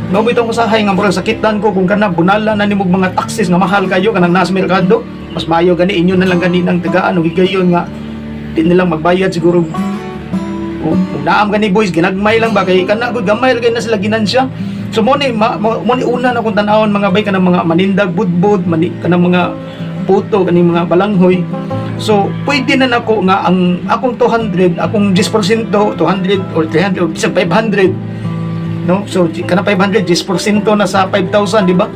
No, bitong usahay nga murag sakitan ko kung kana bunala na nimo mga taxes nga mahal kayo kanang nasa merkado. Mas maayo gani inyo na lang gani ng tagaan og higayon nga di nilang magbayad siguro. Kung naam gani, boys, ginagmay lang ba kay kana gud, gamay ra kay na sila ginansya. So mo ni una na kung tan-awon, mga bay, kanang mga manindag budbud mani, kanang mga puto, kaning mga balanghoy. So pwede na nako nga ang akong 200, akong 10%, 200 or 300 or bisag 500, no? So kana 500, 10% na sa 5,000, di ba?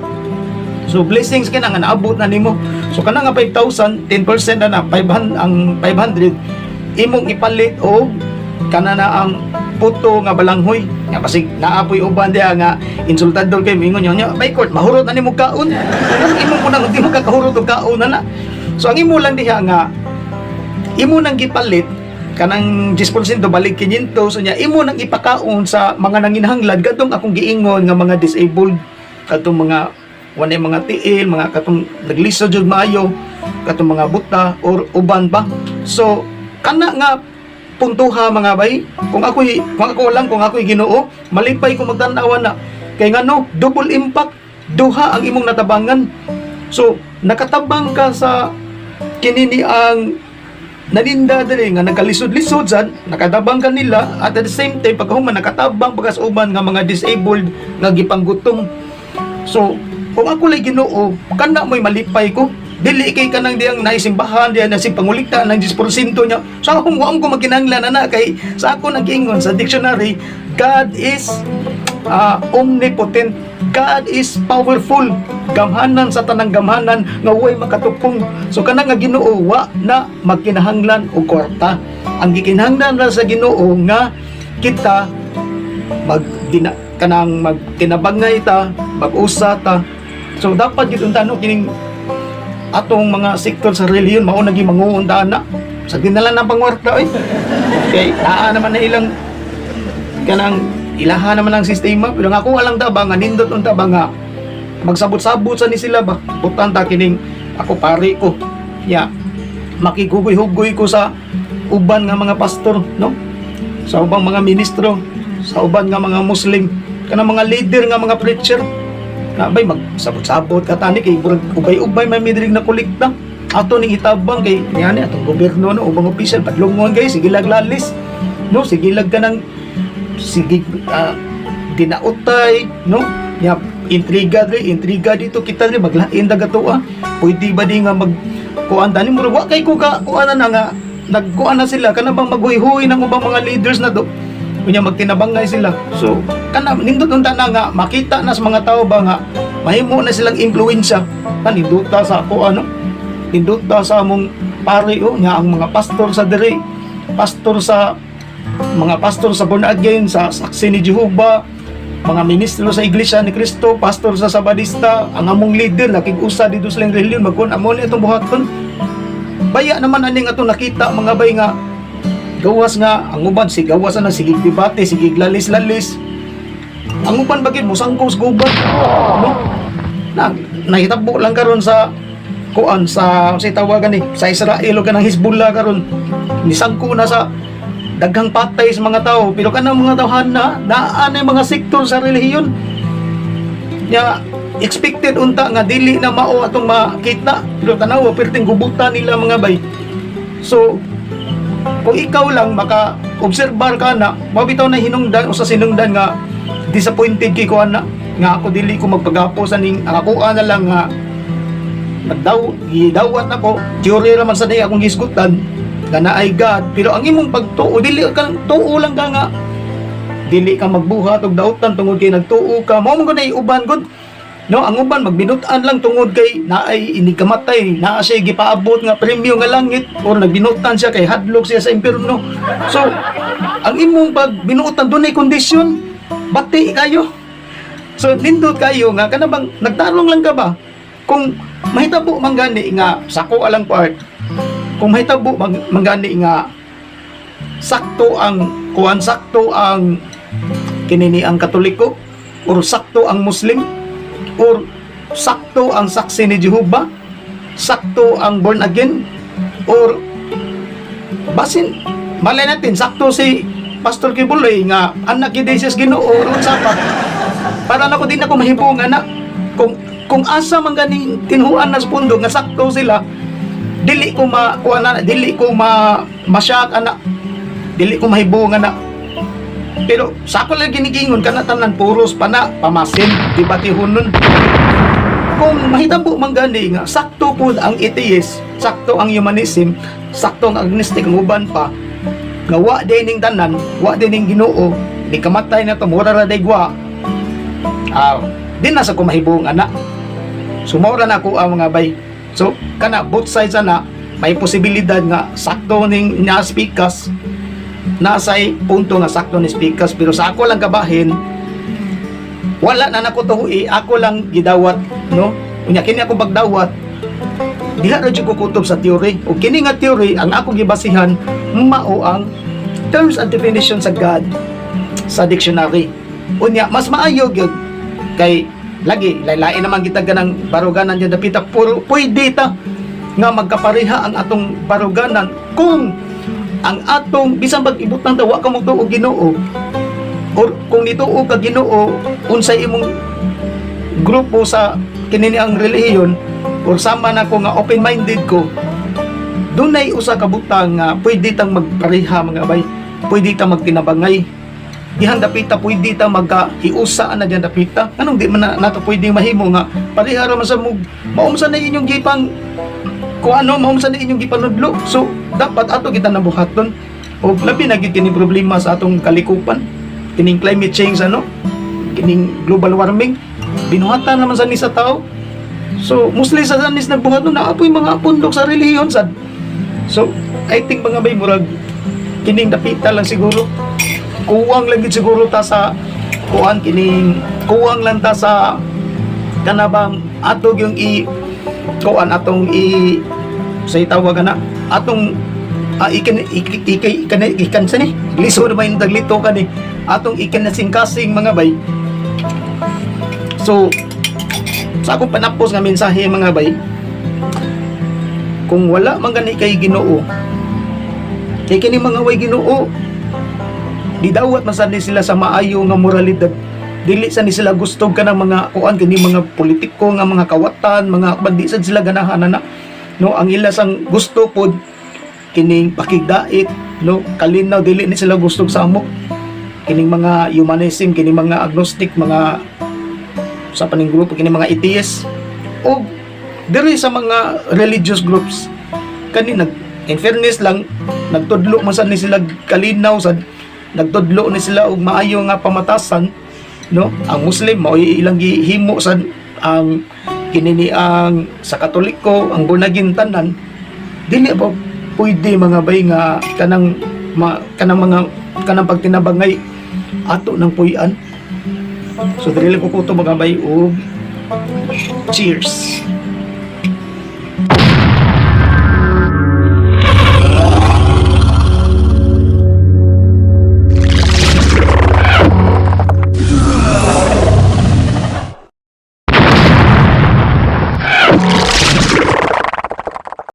So blessings kina nga naabot na nimo. So kana nga 5,000, 10% na na 500. Ang 500 imong ipalit og kana na ang puto nga balanghoy nga basig naapoy uban diha nga insultador kay mingon nya may court mahurot na nimo kaon. Ang imong kunang di mo kakahurot og kaon na na. So ang imo lang diha nga imo nang gipalit kanang 10%, balik 500. So nya imo nang ipakaon sa mga nanginahanglan, kadtong akong giingon nga mga disabled, kadtong mga walay mga tiil, mga katong naglisod jud maayo, katong mga buta or uban ba. So kana nga puntuha, mga bay, kung ako lang, kung ako'y Ginoo, malipay ko magtan-awa na kay ngano, double impact, duha ang imong natabangan. So nakatabang ka sa kinini ang naninda diri nga nagkalisod-lisod sad, nakatabang ka nila at the same time pagkahuman nakatabang pa ka sa uban nga mga disabled nga gipanggutom. So kung ako lay Ginoo, kana mo'y malipay ko, dili kay kanang diyang naisimbahan diyan na si pangulikta ng 10% niya. So akong wa ko magkinahanglan na kay sa ako nag-ingon sa dictionary, God is omnipotent. God is powerful, gamhanan sa tanang gamhanan nga way makatupong. So kana nga Ginoo wa na magkinahanglan og kwarta. Ang gikinahanglan ra sa Ginoo nga kita mag dina, kanang magtinabangay ta, mag-usa ta. So dapat gyud unta, no, kining atong mga sektor sa relihiyon mao nagi manguunta na sa dinala ng pangwarta oy, kay naa naman na ilang kanang ilaha naman ang sistema. Pero nga ako alang ta ba nga nindot unta ba nga magsabot-sabot sa ni sila ba, butan ta kining ako pare ko ya, makigugoy-hugoy ko sa uban nga mga pastor, no, sa ubang mga ministro, sa uban nga mga Muslim, kanang mga leader nga mga preacher na bay, magsabot-sabot ka tani kay murag ubay-ubay may midrig na kolekta, ato ning itabang kay niani atong gobyerno, no, ubang opisyal padlungon kay sige lag lalis, no, sige lag kanang sige dinautay, no, nya intriga dre, intriga dito, kita dre maglain daga ah. Pwede ba di nga mag kuan tani, murag wa kay ko ka kuan na nga nagkuan na sila kana bang maghuy-huy ng ubang mga leaders na do. Unya magtinabangay sila. So kana nindot unta na nga makita na sa mga tao ba nga mahimo na silang impluwensya. Nindota sa ako ano, nindota sa among pari, oh, nga ang mga pastor sa diri, pastor sa mga pastor sa born again, sa Saksi ni Jehova, mga ministro sa Iglesia ni Cristo, pastor sa Sabadista, ang among leader nakig-usa dito sa ilang relihiyon, magkuan amo ni atong buhaton. Baya naman aning atong nakita, mga bay, nga gawas nga ang uban si gawas na sige debate, sige lalis-lalis. Ang uban bagid mo sangkos gubat, no? Na nahitabo lang karon sa kuan, sa tawagan ni sa Israel o kanang Hezbollah karon, nisangko na sa daghang patay sa mga tao, pero kanang mga tawhan na naa na mga sektor sa relihiyon nya expected unta nga dili na mao atong makita, pero tanaw perting gubutan nila, mga bay. So kung ikaw lang maka obserbar ka na mabitaw na hinungdan o sa sinungdan nga disappointed kay ko ana nga ako dili ko magpagapo sa ning ang ako na lang nga nagdaw gidawat nako theory ra man sa day akong gisgutan nga naay God. Pero ang imong pagtuo, dili ka tuo lang ka nga dili ka magbuhat og dautan tungod kay nagtuo ka. Mao man gud nay uban gud, no? Ang uban magbinutan lang tungod kay naay inigkamatay, naa siya gipaabot nga premyo nga langit, or nagbinutan siya kay hadlok siya sa impierno. So ang imong pagbinutan, dunay kondisyon. Bati kayo. So nindot kayo nga kana bang nagtarong lang ka ba kung mahitabo man gani nga sako alang part, kung mahitabo man gani nga sakto ang kuan, sakto ang kinini ang Katoliko or sakto ang Muslim or sakto ang Saksi ni Jehova, sakto ang born again, or basin malay natin sakto si Pastor Quiboloy nga anak ni Jesus Ginoo or unsa pa. Para nako, din ako mahibong anak kung asa man ganing tinhuan na sa pundo nga sakto sila. Dili ko ma kuan na, dili ko ma masyak ana, dili ko mahibong ana. Pero sa ako lang ginigingon kana tanan puros pana pamasin debatehonon. Kung mahitabo man gani nga sakto pud ang atheist, sakto ang humanism, sakto ang agnostic, ang uban pa nga wa day ning tanan, wa day ning Ginoo, di kamatay na to, mura ra day gwa, di na sa ko mahibong ana. Sumora na ako ang mga bay. So kana both sides ana may posibilidad nga sakto ning na speakers, nasay punto nga sakto ni speakers. Pero sa ako lang kabahin, wala na nako tuhi, ako lang gidawat, no? Unya kini ako pagdawat, diha ra jud ko kutob sa theory, ug kini nga theory ang ako gibasihan mao ang terms and definition sa God sa dictionary. Unya mas maayo gyud kay lagi laylain naman kita ganang baruganan dyan dapita, puro pwede ta nga magkapareha ang atong baruganan kung ang atong bisan pag ibutang ta wa ka mo og Ginoo or kung nituo ka Ginoo, unsay imong grupo sa kinini ang relihiyon, or sama na ko nga open-minded ko, dunay usa ka butang nga pwede tang magpareha, mga bay, pwede tang magtinabangay dihan dapita, pwede ta magkahiusa na diyan dapita. Anong di man na, nato pwedeng mahimo nga pareha ra man sa mug maumsa na inyong gipang kung ano, maumsa na inyong gipanudlo? So dapat ato kita nabuhaton, o labi na gyud kini problema sa atong kalikupan, kining climate change, ano, kining global warming, binuhatan naman sa ni sa tao. So mostly sa sanis nagbuhat no, naapoy mga pundok sa relihiyon sad. So I think, mga bay, murag kining dapita lang siguro, kuwang lang gid siguro ta sa kuan, kining kuwang lang ta sa kanabang ato yung i kuan, atong i sa tawag na atong ikan ikan ikan ikan sa ni liso na ba yung taglito kani atong ikan na singkasing, mga bay. So sa akong panapos nga mensahe, mga bay, kung wala man gani kay Ginoo, kay kini mga way Ginoo, didawat man sad ni sila sa maayo nga moralidad. Dili sa ni sila gusto ka ng mga kuan kini mga politiko nga mga kawatan, mga bandi sad sila ganahan na, no? Ang ila sang gusto pod kining pakigdait, no? Kalinaw, dili ni sila gusto sa amok kining mga humanism, kining mga agnostic, mga sa paning grupo kini mga atheist o diri sa mga religious groups. Kani nag in fairness lang, nagtudlo man sad ni sila kalinaw sad. Nagtudlo ni sila og maayo nga pamatasan, no? Ang Muslim mao ilang gihimo sa ang kini ni ang sa Katoliko, ang bunagin tanan. Dili ba pwede, mga bay, nga kanang kanang mga kanang pagtinabangay ato ng puy-an? So dili ko kuto, mga bay, og cheers.